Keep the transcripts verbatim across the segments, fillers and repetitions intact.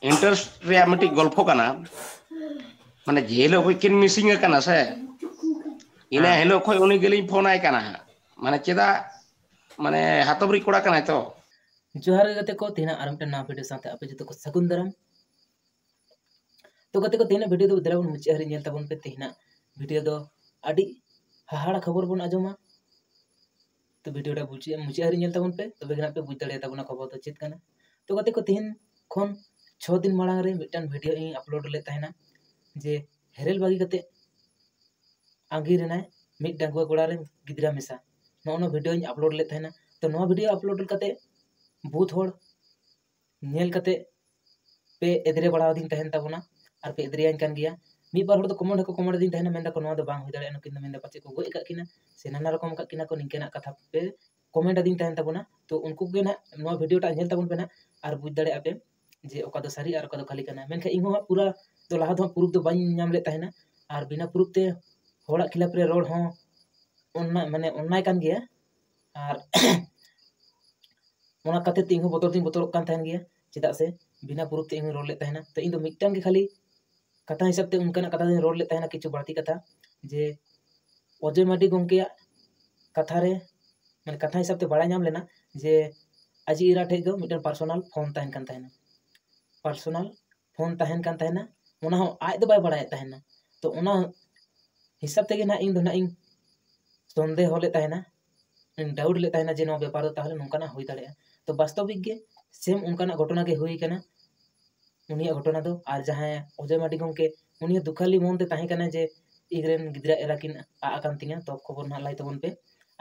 Interest ᱨᱮᱭᱟᱜ ᱢᱤᱫᱴᱤᱡ ᱜᱚᱞᱯᱷᱚ ᱠᱟᱱᱟ᱾ ᱢᱟᱱᱮ ᱡᱮ ᱦᱤᱞᱳᱜ ᱠᱷᱚᱡ ᱠᱤᱱ ᱢᱤᱥᱤᱝ ᱟᱠᱟᱱᱟ ᱥᱮ, ᱤᱱᱟᱹ ᱦᱮᱸ᱾ ᱦᱤᱞᱳᱜ ᱠᱷᱚᱡ ᱩᱱᱤ ᱜᱮᱞᱤᱧ ᱯᱷᱳᱱ ᱟᱭ ᱠᱟᱱᱟ ᱦᱟᱸᱜ᱾ ᱢᱟᱱᱮ ᱪᱮᱫᱟᱜ ᱢᱟᱱᱮ ᱦᱟᱛᱚᱵᱨᱤᱡ ᱠᱚᱲᱟ ᱠᱟᱱᱟᱭ ᱛᱚ᱾ ᱡᱚᱦᱟᱨ ᱜᱮ ᱜᱟᱛᱮ ᱠᱚ, ᱛᱮᱦᱮᱧᱟᱜ ᱟᱨ ᱢᱤᱫᱴᱮᱱ ᱱᱟᱣᱟ ᱵᱷᱤᱰᱤᱭᱳ ᱥᱟᱶᱛᱮ ᱟᱯᱮ ᱡᱚᱛᱚ ᱠᱚ ᱥᱟᱹᱜᱩᱱ ᱫᱟᱨᱟᱢ᱾ ᱛᱚ ᱜᱟᱛᱮ ᱠᱚ, ᱛᱮᱦᱮᱧᱟᱜ ᱵᱷᱤᱰᱤᱭᱳ ᱫᱚ ᱫᱮᱞᱟ ᱵᱚᱱ ᱢᱩᱪᱟᱹᱫ ᱦᱟᱹᱨᱤᱡ ᱧᱮᱞ ᱛᱟᱵᱚᱱ ᱯᱮ᱾ ᱛᱮᱦᱮᱧᱟᱜ ᱵᱷᱤᱰᱤᱭᱳ ᱫᱚ ᱟᱹᱰᱤ ᱦᱟᱦᱟᱲᱟ ᱠᱷᱚᱵᱚᱨ ᱵᱚᱱ ᱟᱸᱡᱚᱢᱟ᱾ ᱛᱚ ᱵᱷᱤᱰᱤᱭᱳ ᱴᱟ ᱢᱩᱪᱟᱹᱫ, ᱢᱩᱪᱟᱹᱫ ᱦᱟᱹᱨᱤᱡ ᱧᱮᱞ ᱛᱟᱵᱚᱱ ᱯᱮ, ᱛᱚᱵᱮ ᱜᱮ ᱱᱟᱜ ᱯᱮ ᱵᱩᱡᱽ ᱫᱟᱲᱮᱭᱟᱛᱟ ᱵᱚᱱᱟ ᱠᱷᱚᱵᱚᱨ ᱫᱚ ᱪᱮᱫ ᱠᱟᱱᱟ᱾ ᱛᱚ ᱜᱟᱛᱮ ᱠᱚ, ᱛᱮᱦᱮᱧ ᱠᱷᱚᱱ ᱪᱷᱚ ᱫᱤᱱ ᱢᱟᱲᱟᱝ ᱨᱮ ᱢᱤᱫᱴᱟᱝ ᱵᱷᱤᱰᱤᱭᱳ ᱤᱧ ᱟᱯᱞᱳᱰ ᱞᱮᱫ ᱛᱟᱦᱮᱱᱟ, ᱡᱮ ᱦᱮᱨᱮᱞ ᱵᱟᱹᱜᱤ ᱠᱟᱛᱮ ᱟᱸᱜᱤᱨ ᱮᱱᱟᱭ ᱢᱤᱫ ᱰᱟᱺᱜᱩᱣᱟᱹ ᱠᱚᱲᱟ ᱨᱮᱱ ᱜᱤᱫᱽᱨᱟᱹ ᱢᱮᱥᱟ᱾ ᱱᱚᱜᱼᱚ ᱱᱚᱣᱟ ᱵᱷᱤᱰᱤᱭᱳᱧ ᱟᱯᱞᱳᱰ ᱞᱮᱫ ᱛᱟᱦᱮᱱᱟ᱾ ᱛᱚ ᱱᱚᱣᱟ ᱵᱷᱤᱰᱤᱭᱳ ᱟᱯᱞᱳᱰ ᱠᱟᱛᱮ ᱵᱚᱦᱩᱛ ᱦᱚᱲ ᱧᱮᱞ ᱠᱟᱛᱮ ᱯᱮ ᱮᱫᱽᱨᱮ ᱵᱟᱲᱟᱣᱟᱫᱤᱧ ᱛᱟᱦᱮᱱ ᱛᱟᱵᱚᱱᱟ ᱟᱨ ᱯᱮ ᱮᱫᱽᱨᱮᱭᱟᱹᱧ ᱠᱟᱱ ᱜᱮᱭᱟ᱾ ᱢᱤᱫ ᱵᱟᱨ ᱦᱚᱲ ᱫᱚ ᱠᱚᱢᱮᱱᱴ ᱦᱚᱸᱠᱚ ᱠᱚᱢᱮᱱᱴ ᱟᱫᱤᱧ ᱛᱟᱦᱮᱱᱟ, ᱢᱮᱱᱫᱟ ᱠᱚ ᱱᱚᱣᱟ ᱫᱚ ᱵᱟᱝ ᱦᱩᱭ ᱫᱟᱲᱮᱭᱟᱜᱼᱟ, ᱱᱩᱠᱤᱱ ᱫᱚ ᱢᱮᱱᱫᱟ ᱯᱟᱪᱮᱫ ᱠᱚ ᱜᱚᱡ ᱟᱠᱟᱫ ᱠᱤᱱᱟ ᱥᱮ ᱱᱟᱱᱟ ᱨᱚᱠᱚᱢ ᱟᱠᱟᱫ ᱠᱤᱱᱟ ᱠᱚ, ᱱᱤᱝᱠᱟᱹᱱᱟᱜ ᱠᱟᱛᱷᱟ ᱯᱮ ᱠᱚᱢᱮᱱᱴ ᱟᱫᱤᱧ ᱛᱟᱦᱮᱱ ᱛᱟᱵᱚᱱᱟ᱾ ᱛᱚ ᱩᱱᱠᱩ ᱜᱮ ᱱᱟᱦᱟᱜ ᱱᱚᱣᱟ ᱵᱷᱤᱰᱤᱭᱳ ᱴᱟᱜ ᱧᱮᱞ ᱛᱟᱵᱚᱱ ᱯᱮ ᱱᱟᱦᱟᱜ ᱟᱨ ᱵᱩᱡᱽ ᱫᱟᱲᱮᱭᱟᱜᱼᱟ ᱯᱮ ᱡᱮ ᱚᱠᱟ ᱫᱚ ᱥᱟᱹᱨᱤ ᱟᱨ ᱚᱠᱟ ᱫᱚ ᱠᱷᱟᱹᱞᱤ ᱠᱟᱱᱟ᱾ ᱢᱮᱱᱠᱷᱟᱱ ᱤᱧ ᱦᱚᱸ ᱦᱟᱸᱜ ᱯᱩᱨᱟᱹ ᱫᱚ ᱞᱟᱦᱟ ᱫᱚ ᱦᱟᱸᱜ ᱯᱨᱩᱯᱷ ᱫᱚ ᱵᱟᱹᱧ ᱧᱟᱢ ᱞᱮᱫ ᱛᱟᱦᱮᱱᱟ, ᱟᱨ ᱵᱤᱱᱟᱹ ᱯᱨᱩᱯᱷ ᱛᱮ ᱦᱚᱲᱟᱜ ᱠᱷᱤᱞᱟᱯ ᱨᱮ ᱨᱚᱲ ᱦᱚᱸ ᱚᱱᱟ ᱢᱟᱱᱮ ᱚᱱᱱᱟᱭ ᱠᱟᱱ ᱜᱮᱭᱟ᱾ ᱟᱨ ᱚᱱᱟ ᱠᱷᱟᱹᱛᱤᱨ ᱛᱮ ᱤᱧ ᱦᱚᱸ ᱵᱚᱛᱚᱨ ᱫᱚᱧ ᱵᱚᱛᱚᱨᱚᱜ ᱠᱟᱱ ᱛᱟᱦᱮᱱ ᱜᱮᱭᱟ, ᱪᱮᱫᱟᱜ ᱥᱮ ᱵᱤᱱᱟᱹ ᱯᱨᱩᱯᱷ ᱛᱮ ᱤᱧ ᱦᱚᱸᱧ ᱨᱚᱲ ᱞᱮᱫ ᱛᱟᱦᱮᱱᱟ᱾ ᱛᱚ ᱤᱧ ᱫᱚ ᱢᱤᱫᱴᱟᱝ ᱜᱮ ᱠᱷᱟᱹᱞᱤ ᱠᱟᱛᱷᱟ ᱦᱤᱥᱟᱹᱵ ᱛᱮ ᱚᱱᱠᱟᱱᱟᱜ ᱠᱟᱛᱷᱟ ᱫᱚᱧ ᱨᱚᱲ ᱞᱮᱫ ᱛᱟᱦᱮᱱᱟ, ᱠᱤᱪᱷᱩ ᱵᱟᱹᱲᱛᱤ ᱠᱟᱛᱷᱟ, ᱡᱮ ᱚᱡᱚᱭ ᱢᱟᱨᱰᱤ ᱜᱚᱢᱠᱮᱭᱟᱜ ᱠᱟᱛᱷᱟ ᱨᱮ, ᱢᱟᱱᱮ ᱠᱟᱛᱷᱟ ᱦᱤᱥᱟᱹᱵ ᱛᱮ ᱵᱟᱲᱟᱭ ᱧᱟᱢ ᱞᱮᱱᱟ ᱡᱮ ᱟᱡ ᱮᱨᱟ ᱴᱷᱮᱡ ᱫᱚ ᱢᱤᱫᱴᱟᱝ ᱯᱟᱨᱥᱚᱱᱟᱞ ᱯᱷᱳᱱ ᱛᱟᱦᱮᱱ ᱠᱟᱱ ᱛᱟᱦᱮᱱᱟ, ᱯᱟᱨᱥᱚᱱᱟᱞ ᱯᱷᱳᱱ ᱛᱟᱦᱮᱱ ᱠᱟᱱ ᱛᱟᱦᱮᱱᱟ, ᱚᱱᱟ ᱦᱚᱸ ᱟᱡ ᱫᱚ ᱵᱟᱭ ᱵᱟᱲᱟᱭᱮᱫ ᱛᱟᱦᱮᱱᱟ᱾ ᱛᱚ ᱚᱱᱟ ᱦᱤᱥᱟᱹᱵ ᱛᱮᱜᱮ ᱱᱟᱦᱟᱜ ᱤᱧ ᱫᱚ ᱱᱟᱦᱟᱜ ᱤᱧ ᱥᱚᱱᱫᱮᱦᱚ ᱞᱮᱫ ᱛᱟᱦᱮᱱᱟ, ᱤᱧ ᱰᱟᱣᱩᱴ ᱞᱮᱫ ᱛᱟᱦᱮᱱᱟ ᱡᱮ ᱱᱚᱣᱟ ᱵᱮᱯᱟᱨ ᱫᱚ ᱛᱟᱦᱚᱞᱮ ᱱᱚᱝᱠᱟᱱᱟᱜ ᱦᱩᱭ ᱫᱟᱲᱮᱭᱟᱜᱼᱟ᱾ ᱛᱚ ᱵᱟᱥᱛᱚᱵᱤᱠ ᱜᱮ ᱥᱮᱢ ᱚᱱᱠᱟᱱᱟᱜ ᱜᱷᱚᱴᱚᱱᱟ ᱜᱮ ᱦᱩᱭ ᱠᱟᱱᱟ, ᱩᱱᱤᱭᱟᱜ ᱜᱷᱚᱴᱚᱱᱟ ᱫᱚ᱾ ᱟᱨ ᱡᱟᱦᱟᱸᱭ ᱚᱡᱚᱭ ᱢᱟᱨᱰᱤ ᱜᱚᱢᱠᱮ, ᱩᱱᱤ ᱦᱚᱸ ᱫᱩᱠᱷᱟᱹᱞᱤ ᱢᱚᱱ ᱛᱮ ᱛᱟᱦᱮᱸ ᱠᱟᱱᱟ ᱡᱮ ᱤᱧ ᱨᱮᱱ ᱜᱤᱫᱽᱨᱟᱹ ᱮᱨᱟ ᱠᱤᱱ ᱟᱜ ᱟᱠᱟᱱ ᱛᱤᱧᱟ, ᱛᱚ ᱠᱷᱚᱵᱚᱨ ᱱᱟᱦᱟᱜ ᱞᱟᱹᱭ ᱛᱟᱵᱚᱱ ᱯᱮ᱾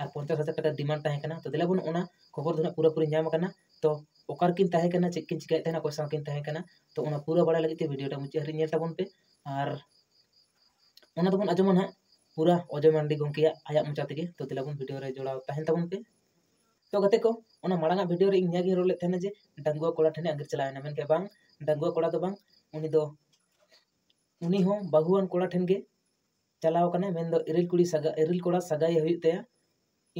ᱟᱨ ᱯᱚᱧᱪᱟᱥ ᱦᱟᱡᱟᱨ ᱴᱟᱠᱟ ᱰᱤᱢᱟᱱᱰ ᱛᱟᱦᱮᱸ ᱠᱟᱱᱟ᱾ ᱛᱚ ᱫᱮᱞᱟ ᱵᱚᱱ ᱚᱱᱟ ᱠᱷᱚᱵᱚᱨ ᱫᱚ ᱱᱟᱦᱟᱜ ᱯᱩᱨᱟᱹᱯᱩᱨᱤ ᱧᱟᱢ ᱟᱠᱟᱱᱟ᱾ ᱛᱚ ᱚᱠᱟ ᱨᱮᱠᱤᱱ ᱛᱟᱦᱮᱸ ᱠᱟᱱᱟ, ᱪᱮᱫ ᱠᱤᱱ ᱪᱤᱠᱟᱹᱭᱮᱫ ᱛᱟᱦᱮᱱᱟ, ᱚᱠᱚᱭ ᱥᱟᱶ ᱠᱤᱱ ᱛᱟᱦᱮᱸ ᱠᱟᱱᱟ, ᱛᱚ ᱚᱱᱟ ᱯᱩᱨᱟᱹ ᱵᱟᱲᱟᱭ ᱞᱟᱹᱜᱤᱫ ᱛᱮ ᱵᱷᱤᱰᱤᱭᱳ ᱴᱟ ᱢᱩᱪᱟᱹᱫ ᱦᱟᱹᱨᱤᱡ ᱧᱮᱞ ᱛᱟᱵᱚᱱ ᱯᱮ᱾ ᱟᱨ ᱚᱱᱟ ᱫᱚᱵᱚᱱ ᱟᱸᱡᱚᱢᱟ ᱱᱟᱦᱟᱜ ᱯᱩᱨᱟᱹ ᱚᱡᱚᱭ ᱢᱟᱨᱰᱤ ᱜᱚᱢᱠᱮᱭᱟᱜ ᱟᱭᱟᱜ ᱢᱚᱪᱟ ᱛᱮᱜᱮ᱾ ᱛᱚ ᱫᱮᱞᱟ ᱵᱚᱱ ᱵᱷᱤᱰᱤᱭᱳ ᱨᱮ ᱡᱚᱲᱟᱣ ᱛᱟᱦᱮᱱ ᱛᱟᱵᱚᱱ ᱯᱮ᱾ ᱛᱚ ᱜᱟᱛᱮ ᱠᱚ, ᱚᱱᱟ ᱢᱟᱲᱟᱝᱟᱜ ᱵᱷᱤᱰᱤᱭᱳ ᱨᱮ ᱤᱧ ᱱᱤᱭᱟᱹ ᱜᱤᱧ ᱨᱚᱲ ᱞᱮᱫ ᱛᱟᱦᱮᱱᱟ ᱡᱮ ᱰᱟᱺᱜᱩᱣᱟᱹ ᱠᱚᱲᱟ ᱴᱷᱮᱱᱮ ᱟᱸᱜᱤᱨ ᱪᱟᱞᱟᱣ ᱮᱱᱟ, ᱢᱮᱱᱠᱷᱟᱱ ᱵᱟᱝ, ᱰᱟᱺᱜᱩᱣᱟᱹ ᱠᱚᱲᱟ ᱫᱚ ᱵᱟᱝ, ᱩᱱᱤ ᱫᱚ, ᱩᱱᱤ ᱦᱚᱸ ᱵᱟᱹᱦᱩᱣᱟᱱ ᱠᱚᱲᱟ ᱴᱷᱮᱱ ᱜᱮ ᱪᱟᱞᱟᱣ ᱠᱟᱱᱟᱭ, ᱢᱮᱱᱫᱚ ᱤᱨᱤᱞ ᱠᱩᱲᱤ ᱥᱟᱜᱟ-, ᱤᱨᱤᱞ ᱠᱚᱲᱟ ᱥᱟᱹᱜᱟᱹᱭ ᱦᱩᱭᱩᱜ ᱛᱟᱭᱟ,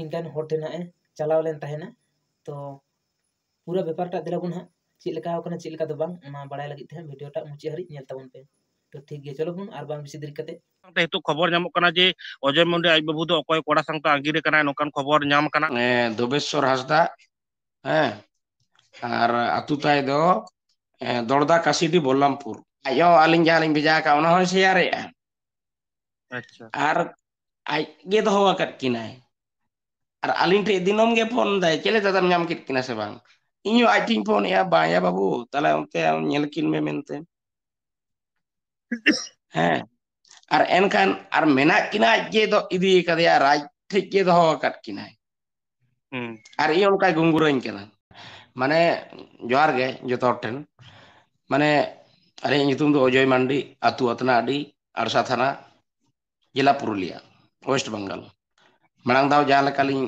ᱤᱱᱠᱟᱱ ᱦᱚᱲ ᱴᱷᱮᱱ ᱦᱟᱸᱜ ᱮ ᱪᱟᱞᱟᱣ ᱞᱮᱱ ᱛᱟᱦᱮᱱᱟ᱾ ᱛᱚ ᱯᱩᱨᱟᱹ ᱵᱮᱯᱟᱨ ᱴᱟᱜ ᱫᱮᱞᱟ ᱵᱚᱱ ᱦᱟᱸᱜ ᱪᱮᱫ ᱞᱮᱠᱟ ᱟᱠᱟᱱᱟ, ᱪᱮᱫ ᱞᱮᱠᱟ ᱫᱚ ᱵᱟᱝ, ᱚᱱᱟ ᱵᱟᱲᱟᱭ ᱞᱟᱹᱜᱤᱫ ᱛᱮ ᱦᱟᱸᱜ video ᱴᱟᱜ ᱢᱩᱪᱟᱹᱫ ᱦᱟᱹᱨᱤᱡ ᱧᱮᱞ ᱛᱟᱵᱚᱱ ᱯᱮ᱾ ᱛᱚ ᱴᱷᱤᱠ ᱜᱮᱭᱟ, ᱪᱚᱞᱚ ᱵᱚᱱ ᱟᱨ ᱵᱟᱝ ᱵᱮᱥᱤ ᱫᱮᱨᱤ ᱠᱟᱛᱮ᱾ ᱱᱤᱛᱚᱜ ᱠᱷᱚᱵᱚᱨ ᱧᱟᱢᱚᱜ ᱠᱟᱱᱟ ᱡᱮ ᱚᱡᱚᱭ ᱢᱚᱱᱰᱤ ᱟᱡ ᱵᱟᱹᱵᱩ ᱫᱚ ᱚᱠᱚᱭ ᱠᱚᱲᱟ ᱥᱟᱶᱛᱮ ᱟᱸᱜᱤᱨ ᱟᱠᱟᱱᱟᱭ, ᱱᱚᱝᱠᱟᱱ ᱠᱷᱚᱵᱚᱨ ᱧᱟᱢ ᱟᱠᱟᱱᱟ᱾ ᱮ, ᱫᱚᱵᱮᱥᱣᱚᱨ ᱦᱟᱸᱥᱫᱟ, ᱦᱮᱸ, ᱟᱨ ᱟᱹᱛᱩ ᱛᱟᱭ ᱫᱚ, ᱮ, ᱫᱚᱲᱫᱟ ᱠᱟᱥᱤᱰᱤ ᱵᱚᱞᱞᱟᱢᱯᱩᱨ᱾ ᱟᱡ ᱦᱚᱸ ᱟᱹᱞᱤᱧ ᱡᱟᱦᱟᱸ ᱞᱤᱧ ᱵᱷᱮᱡᱟ ᱟᱠᱟᱫ, ᱚᱱᱟ ᱦᱚᱸᱭ ᱥᱮᱭᱟᱨᱮᱜᱼᱟ᱾ ᱟᱪᱪᱷᱟ᱾ ᱟᱨ ᱟᱡ ᱜᱮ ᱫᱚᱦᱚ ᱟᱠᱟᱫ ᱠᱤᱱᱟᱭ᱾ ᱟᱨ ᱟᱹᱞᱤᱧ ᱴᱷᱮᱱ ᱫᱤᱱᱟᱹᱢ ᱜᱮ ᱯᱷᱳᱱ ᱫᱟᱭ, "ᱪᱮᱞᱮ ᱫᱟᱫᱟᱢ ᱧᱟᱢ ᱠᱮᱫ ᱠᱤᱱᱟ ᱥᱮ ᱵᱟᱝ?" ᱤᱧ ᱦᱚᱸ ᱟᱡ ᱴᱷᱮᱱ ᱯᱷᱳᱱ ᱮᱜᱼᱟ, "ᱵᱟᱝᱭᱟ ᱵᱟᱹᱵᱩ, ᱛᱟᱦᱞᱮ ᱚᱱᱛᱮ ᱧᱮᱞ ᱠᱤᱱ ᱢᱮ" ᱢᱮᱱᱛᱮ᱾ ᱦᱮᱸ, ᱟᱨ ᱮᱱᱠᱷᱟᱱ ᱟᱨ ᱢᱮᱱᱟᱜ ᱠᱤᱱᱟ, ᱟᱡ ᱜᱮ ᱫᱚ ᱤᱫᱤ ᱠᱟᱫᱮᱭᱟ ᱟᱨ ᱟᱡ ᱴᱷᱮᱡ ᱜᱮ ᱫᱚᱦᱚ ᱟᱠᱟᱫ ᱠᱤᱱᱟᱭ᱾ ᱦᱩᱸ᱾ ᱟᱨ ᱤᱧ ᱚᱱᱠᱟᱭ ᱜᱩᱢᱜᱩᱨᱟᱹᱧ ᱠᱟᱱᱟ᱾ ᱢᱟᱱᱮ, ᱡᱚᱦᱟᱨ ᱜᱮ ᱡᱚᱛᱚ ᱦᱚᱲ ᱴᱷᱮᱱ᱾ ᱢᱟᱱᱮ, ᱟᱹᱞᱤᱧᱟᱜ ᱧᱩᱛᱩᱢ ᱫᱚ ᱚᱡᱚᱭ ᱢᱟᱱᱰᱤ, ᱟᱹᱛᱩ ᱟᱛᱱᱟᱰᱤ, ᱟᱲᱥᱟ ᱛᱷᱟᱱᱟ, ᱡᱮᱞᱟ ᱯᱩᱨᱩᱞᱤᱭᱟ, ᱳᱭᱮᱥᱴ ᱵᱮᱝᱜᱚᱞ᱾ ᱢᱟᱲᱟᱝ ᱫᱷᱟᱣ ᱡᱟᱦᱟᱸ ᱞᱮᱠᱟ ᱞᱤᱧ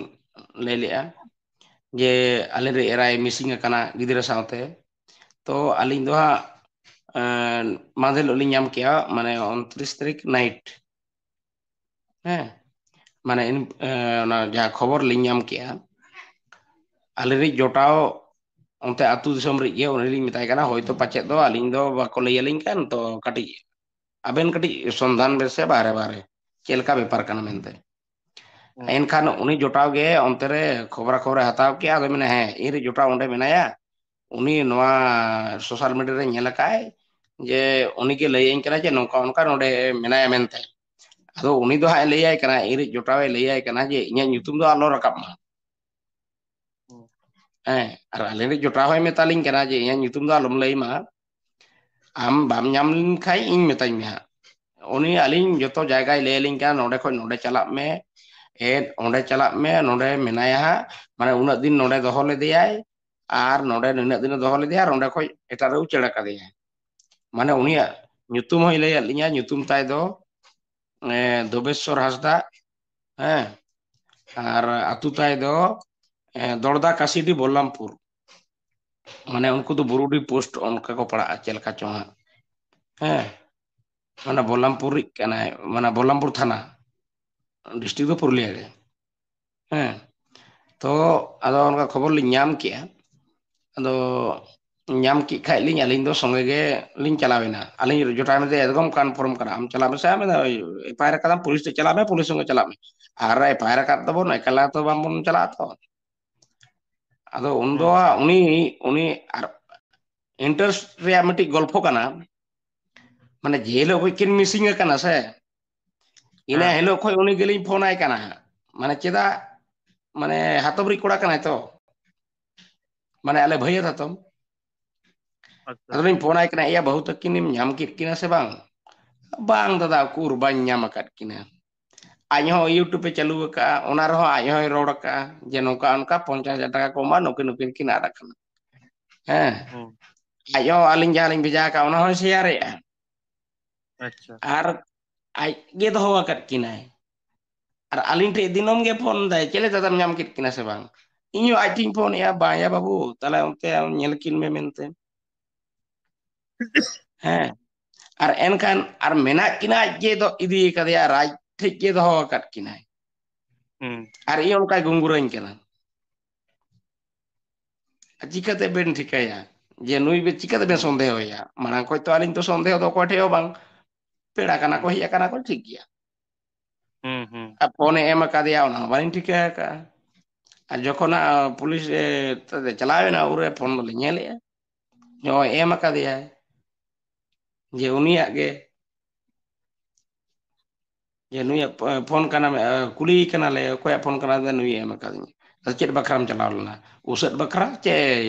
ᱞᱟᱹᱭ ᱞᱮᱜᱼᱟ ᱡᱮ ᱟᱹᱞᱤᱧ ᱨᱮᱱ ᱮᱨᱟᱭ ᱢᱤᱥᱤᱝ ᱟᱠᱟᱱᱟ ᱜᱤᱫᱽᱨᱟᱹ ᱥᱟᱶᱛᱮ, ᱛᱚ ᱟᱹᱞᱤᱧ ᱫᱚ ᱦᱟᱸᱜ, ᱮᱸ, ᱢᱟᱫᱷᱮᱨ ᱦᱤᱞᱳᱜ ᱞᱤᱧ ᱧᱟᱢ ᱠᱮᱜᱼᱟ, ᱢᱟᱱᱮ ᱩᱱᱛᱨᱤᱥ ᱛᱟᱹᱨᱤᱠᱷ ᱱᱟᱭᱤᱴ᱾ ᱦᱮᱸ, ᱢᱟᱱᱮ ᱤᱱ-, ᱮᱸ, ᱚᱱᱟ ᱡᱟᱦᱟᱸ ᱠᱷᱚᱵᱚᱨ ᱞᱤᱧ ᱧᱟᱢ ᱠᱮᱜᱼᱟ, ᱟᱞᱮ ᱨᱤᱡ ᱡᱚᱴᱟᱣ ᱚᱱᱛᱮ ᱟᱹᱛᱩ ᱫᱤᱥᱚᱢ ᱨᱤᱡ ᱜᱮ, ᱩᱱᱤ ᱞᱤᱧ ᱢᱮᱛᱟᱭ ᱠᱟᱱᱟ, ᱦᱳᱭᱛᱳ ᱯᱟᱪᱮᱫ ᱫᱚ ᱟᱹᱞᱤᱧ ᱫᱚ ᱵᱟᱠᱚ ᱞᱟᱹᱭ ᱟᱹᱞᱤᱧ ᱠᱟᱱ, ᱛᱚ ᱠᱟᱹᱴᱤᱡ ᱟᱵᱮᱱ ᱠᱟᱹᱴᱤᱡ ᱥᱚᱱᱫᱷᱟᱱ ᱵᱮᱱ ᱥᱮ ᱵᱟᱦᱨᱮ ᱵᱟᱦᱨᱮ ᱪᱮᱫ ᱞᱮᱠᱟ ᱵᱮᱯᱟᱨ ᱠᱟᱱᱟ ᱢᱮᱱᱛᱮ᱾ ᱦᱩᱸ᱾ ᱮᱱᱠᱷᱟᱱ ᱩᱱᱤ ᱡᱚᱴᱟᱣ ᱜᱮ ᱚᱱᱛᱮ ᱨᱮ ᱠᱷᱚᱵᱽᱨᱟ ᱠᱷᱚᱵᱚᱨᱮ ᱦᱟᱛᱟᱣ ᱠᱮᱜᱼᱟ, ᱟᱫᱚ ᱢᱮᱱᱟ, "ᱦᱮᱸ, ᱤᱧ ᱨᱮᱱ ᱡᱚᱴᱟᱣ ᱚᱸᱰᱮ ᱢᱮᱱᱟᱭᱟ, ᱩᱱᱤ ᱱᱚᱣᱟ ᱥᱳᱥᱟᱞ ᱢᱤᱰᱤᱭᱟ ᱨᱮ ᱧᱮᱞ ᱟᱠᱟᱫᱼᱟᱭ ᱡᱮ ᱩᱱᱤ ᱜᱮ ᱞᱟᱹᱭᱟᱹᱧ ᱠᱟᱱᱟ ᱡᱮ ᱱᱚᱝᱠᱟ ᱚᱱᱠᱟ ᱱᱚᱰᱮ ᱢᱮᱱᱟᱭᱟ ᱢᱮᱱᱛᱮ᱾" ᱟᱫᱚ ᱩᱱᱤ ᱫᱚ ᱦᱟᱸᱜ ᱮ ᱞᱟᱹᱭᱟᱭ ᱠᱟᱱᱟ, ᱤᱧ ᱨᱮᱱ ᱡᱚᱴᱟᱣ ᱮ ᱞᱟᱹᱭᱟᱭ ᱠᱟᱱᱟ ᱡᱮ ᱤᱧᱟᱹᱜ ᱧᱩᱛᱩᱢ ᱫᱚ ᱟᱞᱚ ᱨᱟᱠᱟᱵ ᱢᱟ᱾ ᱦᱩᱸ᱾ ᱦᱮᱸ, ᱟᱨ ᱟᱞᱮ ᱨᱤᱱᱤᱡ ᱡᱚᱴᱟᱣ ᱦᱚᱸᱭ ᱢᱮᱛᱟᱞᱤᱧ ᱠᱟᱱᱟ ᱡᱮ ᱤᱧᱟᱹᱜ ᱧᱩᱛᱩᱢ ᱫᱚ ᱟᱞᱚᱢ ᱞᱟᱹᱭ ᱢᱟ, ᱟᱢ ᱵᱟᱢ ᱧᱟᱢ ᱞᱮᱱ ᱠᱷᱟᱡ ᱤᱧ ᱢᱮᱛᱟᱧ ᱢᱮ ᱦᱟᱸᱜ᱾ ᱩᱱᱤ ᱟᱹᱞᱤᱧ ᱡᱚᱛᱚ ᱡᱟᱭᱜᱟᱭ ᱞᱟᱹᱭ ᱟᱹᱞᱤᱧ ᱠᱟᱱᱟ, ᱱᱚᱸᱰᱮ ᱠᱷᱚᱡ ᱱᱚᱸᱰᱮ ᱪᱟᱞᱟᱜ ᱢᱮ, ᱮᱫ, ᱚᱸᱰᱮ ᱪᱟᱞᱟᱜ ᱢᱮ, ᱱᱚᱸᱰᱮ ᱢᱮᱱᱟᱭᱟ ᱦᱟᱸᱜ, ᱢᱟᱱᱮ ᱩᱱᱟᱹᱜ ᱫᱤᱱ ᱱᱚᱸᱰᱮ ᱫᱚᱦᱚ ᱞᱮᱫᱮᱭᱟᱭ, ᱟᱨ ᱱᱚᱸᱰᱮ ᱱᱤᱱᱟᱹᱜ ᱫᱤᱱᱮ ᱫᱚᱦᱚ ᱞᱮᱫᱮᱭᱟ, ᱟᱨ ᱚᱸᱰᱮ ᱠᱷᱚᱡ ᱮᱴᱟᱜ ᱨᱮ ᱩᱪᱟᱹᱲ ᱟᱠᱟᱫᱮᱭᱟ᱾ ᱢᱟᱱᱮ ᱩᱱᱤᱭᱟᱜ ᱧᱩᱛᱩᱢ ᱦᱚᱸᱭ ᱞᱟᱹᱭ ᱟᱫ ᱞᱤᱧᱟ, ᱧᱩᱛᱩᱢ ᱛᱟᱭ ᱫᱚ, ᱮ, ᱫᱚᱵᱮᱥᱣᱚᱨ ᱦᱟᱸᱥᱫᱟ, ᱦᱮᱸ, ᱟᱨ ᱟᱹᱛᱩ ᱛᱟᱭ ᱫᱚ, ᱮ, ᱫᱚᱲᱫᱟ ᱠᱟᱥᱤᱰᱤ ᱵᱚᱞᱞᱟᱢᱯᱩᱨ᱾ ᱢᱟᱱᱮ ᱩᱱᱠᱩ ᱫᱚ ᱵᱩᱨᱩᱰᱤ ᱯᱳᱥᱴ ᱚᱱᱠᱟ ᱠᱚ ᱯᱟᱲᱟᱜᱼᱟ, ᱪᱮᱫ ᱞᱮᱠᱟ ᱪᱚᱝ ᱦᱟᱸᱜ᱾ ᱦᱮᱸ, ᱢᱟᱱᱮ ᱵᱚᱞᱞᱟᱢᱯᱩᱨ ᱨᱤᱡ ᱠᱟᱱᱟᱭ, ᱢᱟᱱᱮ ᱵᱚᱞᱞᱟᱢᱯᱩᱨ ᱛᱷᱟᱱᱟ, ᱰᱤᱥᱴᱨᱤᱠᱴ ᱫᱚ ᱯᱩᱨᱩᱞᱤᱭᱟ ᱜᱮ᱾ ᱦᱮᱸ, ᱛᱚ ᱟᱫᱚ ᱚᱱᱠᱟ ᱠᱷᱚᱵᱚᱨ ᱞᱤᱧ ᱧᱟᱢ ᱠᱮᱜᱼᱟ᱾ ᱟᱫᱚ ᱧᱟᱢ ᱠᱮᱫ ᱠᱷᱟᱡ ᱞᱤᱧ, ᱟᱹᱞᱤᱧ ᱫᱚ ᱥᱚᱸᱜᱮ ᱜᱮ ᱞᱤᱧ ᱪᱟᱞᱟᱣ ᱮᱱᱟ᱾ ᱟᱹᱞᱤᱧ ᱡᱚᱴᱟᱣ ᱢᱮᱱᱫᱟ, "ᱮᱠᱫᱚᱢ ᱠᱚᱱᱯᱷᱟᱨᱢ ᱠᱟᱱᱟ, ᱟᱢ ᱪᱟᱞᱟᱜ ᱢᱮᱥᱮ, ᱟᱢ ᱮᱯᱷ ᱟᱭ ᱟᱨ ᱟᱠᱟᱫᱟᱢ, ᱯᱩᱞᱤᱥ ᱴᱷᱮᱡ ᱪᱟᱞᱟᱜ ᱢᱮ, ᱯᱩᱞᱤᱥ ᱥᱚᱸᱜᱮ ᱪᱟᱞᱟᱜ ᱢᱮ᱾ ᱟᱨ ᱮᱯᱷ ᱟᱭ ᱟᱨ ᱟᱠᱟᱫ ᱫᱚᱵᱚᱱ, ᱮᱠᱞᱟ ᱛᱚ ᱵᱟᱝᱵᱚᱱ ᱪᱟᱞᱟᱜᱼᱟ ᱛᱚ᱾" ᱟᱫᱚ ᱩᱱᱫᱚ ᱦᱩᱸ᱾ ᱩᱱᱤ, ᱩᱱᱤ ᱟᱨ ᱤᱱᱴᱟᱨᱮᱥᱴ ᱨᱮᱭᱟᱜ ᱢᱤᱫᱴᱤᱡ ᱜᱚᱞᱯᱷᱚ ᱠᱟᱱᱟ, ᱢᱟᱱᱮ ᱡᱮ ᱦᱤᱞᱳᱜ ᱠᱷᱚᱡ ᱠᱤᱱ ᱢᱤᱥᱤᱝ ᱟᱠᱟᱱᱟ ᱥᱮ, ᱤᱱᱟᱹ ᱦᱮᱸ᱾ ᱦᱤᱞᱳᱜ ᱠᱷᱚᱡ ᱩᱱᱤ ᱜᱮᱞᱤᱧ ᱯᱷᱳᱱ ᱟᱭ ᱠᱟᱱᱟ᱾ ᱢᱟᱱᱮ ᱪᱮᱫᱟᱜ, ᱢᱟᱱᱮ ᱦᱟᱛᱚᱢ ᱨᱤᱡ ᱠᱚᱲᱟ ᱠᱟᱱᱟᱭ ᱛᱚ, ᱢᱟᱱᱮ ᱟᱞᱮ ᱵᱷᱟᱹᱭᱟᱹᱛ ᱦᱟᱛᱚᱢ᱾ ᱟᱪᱪᱷᱟ᱾ ᱟᱫᱚᱞᱤᱧ ᱯᱷᱳᱱ ᱟᱭ ᱠᱟᱱᱟ, "ᱮᱭᱟ, ᱵᱟᱹᱦᱩ ᱛᱟᱹᱠᱤᱱᱮᱢ ᱧᱟᱢ ᱠᱮᱫ ᱠᱤᱱᱟ ᱥᱮ ᱵᱟᱝ?" "ᱵᱟᱝ ᱫᱟᱫᱟ, ᱩᱠᱩᱨ ᱵᱟᱹᱧ ᱧᱟᱢ ᱟᱠᱟᱫ ᱠᱤᱱᱟ᱾" ᱟᱡ ᱦᱚᱸ YouTube ᱮ ᱪᱟᱹᱞᱩ ᱟᱠᱟᱫᱼᱟ, ᱚᱱᱟ ᱨᱮᱦᱚᱸ ᱟᱡ ᱦᱚᱸᱭ ᱨᱚᱲ ᱟᱠᱟᱫᱼᱟ ᱡᱮ ᱱᱚᱝᱠᱟ ᱚᱱᱠᱟ ᱯᱚᱧᱪᱟᱥ ᱦᱟᱡᱟᱨ ᱴᱟᱠᱟ ᱠᱚ ᱮᱢᱟ, ᱱᱩᱠᱤᱱ ᱱᱩᱠᱤᱱ ᱠᱤᱱ ᱟᱫ ᱟᱠᱟᱱᱟ᱾ ᱦᱮᱸ, ᱦᱩᱸ᱾ ᱟᱡ ᱦᱚᱸ ᱟᱹᱞᱤᱧ ᱡᱟᱦᱟᱸ ᱞᱤᱧ ᱵᱷᱮᱡᱟ ᱟᱠᱟᱫ ᱚᱱᱟ ᱦᱚᱸᱭ ᱥᱮᱭᱟᱨᱮᱫᱼᱟ᱾ ᱟᱪᱪᱷᱟ᱾ ᱟᱨ ᱟᱡ ᱜᱮ ᱫᱚᱦᱚ ᱟᱠᱟᱫ ᱠᱤᱱᱟᱭ᱾ ᱟᱨ ᱟᱹᱞᱤᱧ ᱴᱷᱮᱡ ᱫᱤᱱᱟᱹᱢ ᱜᱮ ᱯᱷᱳᱱ ᱫᱟᱭ, "ᱪᱮᱞᱮ ᱫᱟᱫᱟᱢ ᱧᱟᱢ ᱠᱮᱫ ᱠᱤᱱᱟ ᱥᱮ ᱵᱟᱝ?" ᱤᱧ ᱦᱚᱸ ᱟᱡ ᱴᱷᱮᱡ ᱤᱧ ᱯᱷᱳᱱᱮᱫᱼᱟ, "ᱵᱟᱝᱭᱟ ᱵᱟᱹᱵᱩ, ᱛᱟᱦᱞᱮ ᱚᱱᱛᱮ ᱧᱮᱞ ᱠᱤᱱ ᱢᱮ" ᱢᱮᱱᱛᱮ᱾ ᱦᱮᱸ, ᱟᱨ ᱮᱱᱠᱷᱟᱱ ᱟᱨ ᱢᱮᱱᱟᱜ ᱠᱤᱱᱟ, ᱟᱡ ᱜᱮ ᱫᱚ ᱤᱫᱤ ᱠᱟᱫᱮᱭᱟ ᱟᱨ ᱟᱡ ᱴᱷᱮᱡ ᱜᱮ ᱫᱚᱦᱚ ᱟᱠᱟᱫ ᱠᱤᱱᱟᱭ᱾ ᱦᱩᱸ᱾ ᱟᱨ ᱤᱧ ᱚᱱᱠᱟᱭ ᱜᱩᱝᱜᱩᱨᱟᱹᱧ ᱠᱟᱱᱟ᱾ ᱟᱨ ᱪᱤᱠᱟᱹᱛᱮ ᱵᱮᱱ ᱴᱷᱤᱠᱟᱹᱭᱟ ᱡᱮ ᱱᱩᱭ ᱵᱮ-, ᱪᱤᱠᱟᱹᱛᱮ ᱵᱮᱱ ᱦᱩᱸ᱾ ᱥᱚᱱᱫᱮᱦᱚᱭᱟ? ᱢᱟᱲᱟᱝ ᱠᱷᱚᱡ ᱛᱚ ᱟᱹᱞᱤᱧ ᱛᱚ ᱥᱚᱱᱫᱮᱦᱚ ᱫᱚ ᱚᱠᱚᱭ ᱴᱷᱮᱡ ᱦᱚᱸ ᱵᱟᱝ᱾ ᱯᱮᱲᱟ ᱠᱟᱱᱟ ᱠᱚ, ᱦᱩᱸ᱾ ᱦᱮᱡ ᱟᱠᱟᱱᱟ ᱠᱚ, ᱴᱷᱤᱠ ᱜᱮᱭᱟ᱾ ᱦᱩᱸ, ᱦᱩᱸ᱾ ᱟᱨ ᱯᱷᱳᱱᱮ ᱮᱢ ᱟᱠᱟᱫᱮᱭᱟ, ᱚᱱᱟ ᱦᱚᱸ ᱵᱟᱹᱞᱤᱧ ᱴᱷᱤᱠᱟᱹ ᱟᱠᱟᱫᱼᱟ᱾ ᱟᱨ ᱡᱚᱠᱷᱚᱱ ᱦᱟᱸᱜ ᱯᱩᱞᱤᱥ, ᱮ, ᱪᱟᱞᱟᱣ ᱮᱱᱟ, ᱩᱱᱨᱮ ᱯᱷᱳᱱ ᱫᱚᱞᱤᱧ ᱧᱮᱞᱮᱫᱼᱟ, ᱱᱚᱜᱼᱚᱭ ᱮᱢ ᱟᱠᱟᱫᱮᱭᱟᱭ, ᱡᱮ ᱩᱱᱤᱭᱟᱜ ᱜᱮ, ᱡᱮ ᱱᱩᱭᱟᱜ ᱯᱷᱳ-, ᱯᱷᱳᱱ ᱠᱟᱱᱟ, ᱮ, ᱠᱩᱞᱤᱭᱮ ᱠᱟᱱᱟᱞᱮ, "ᱚᱠᱚᱭᱟᱜ ᱯᱷᱳᱱ ᱠᱟᱱᱟ?" ᱟᱫᱚ ᱱᱩᱭᱮ ᱮᱢ ᱟᱠᱟᱫᱤᱧᱟ᱾ ᱟᱫᱚ ᱪᱮᱫ ᱵᱟᱠᱷᱨᱟᱢ ᱪᱟᱞᱟᱣ ᱞᱮᱱᱟ? ᱩᱥᱟᱹᱫ ᱵᱟᱠᱷᱨᱟ ᱪᱮ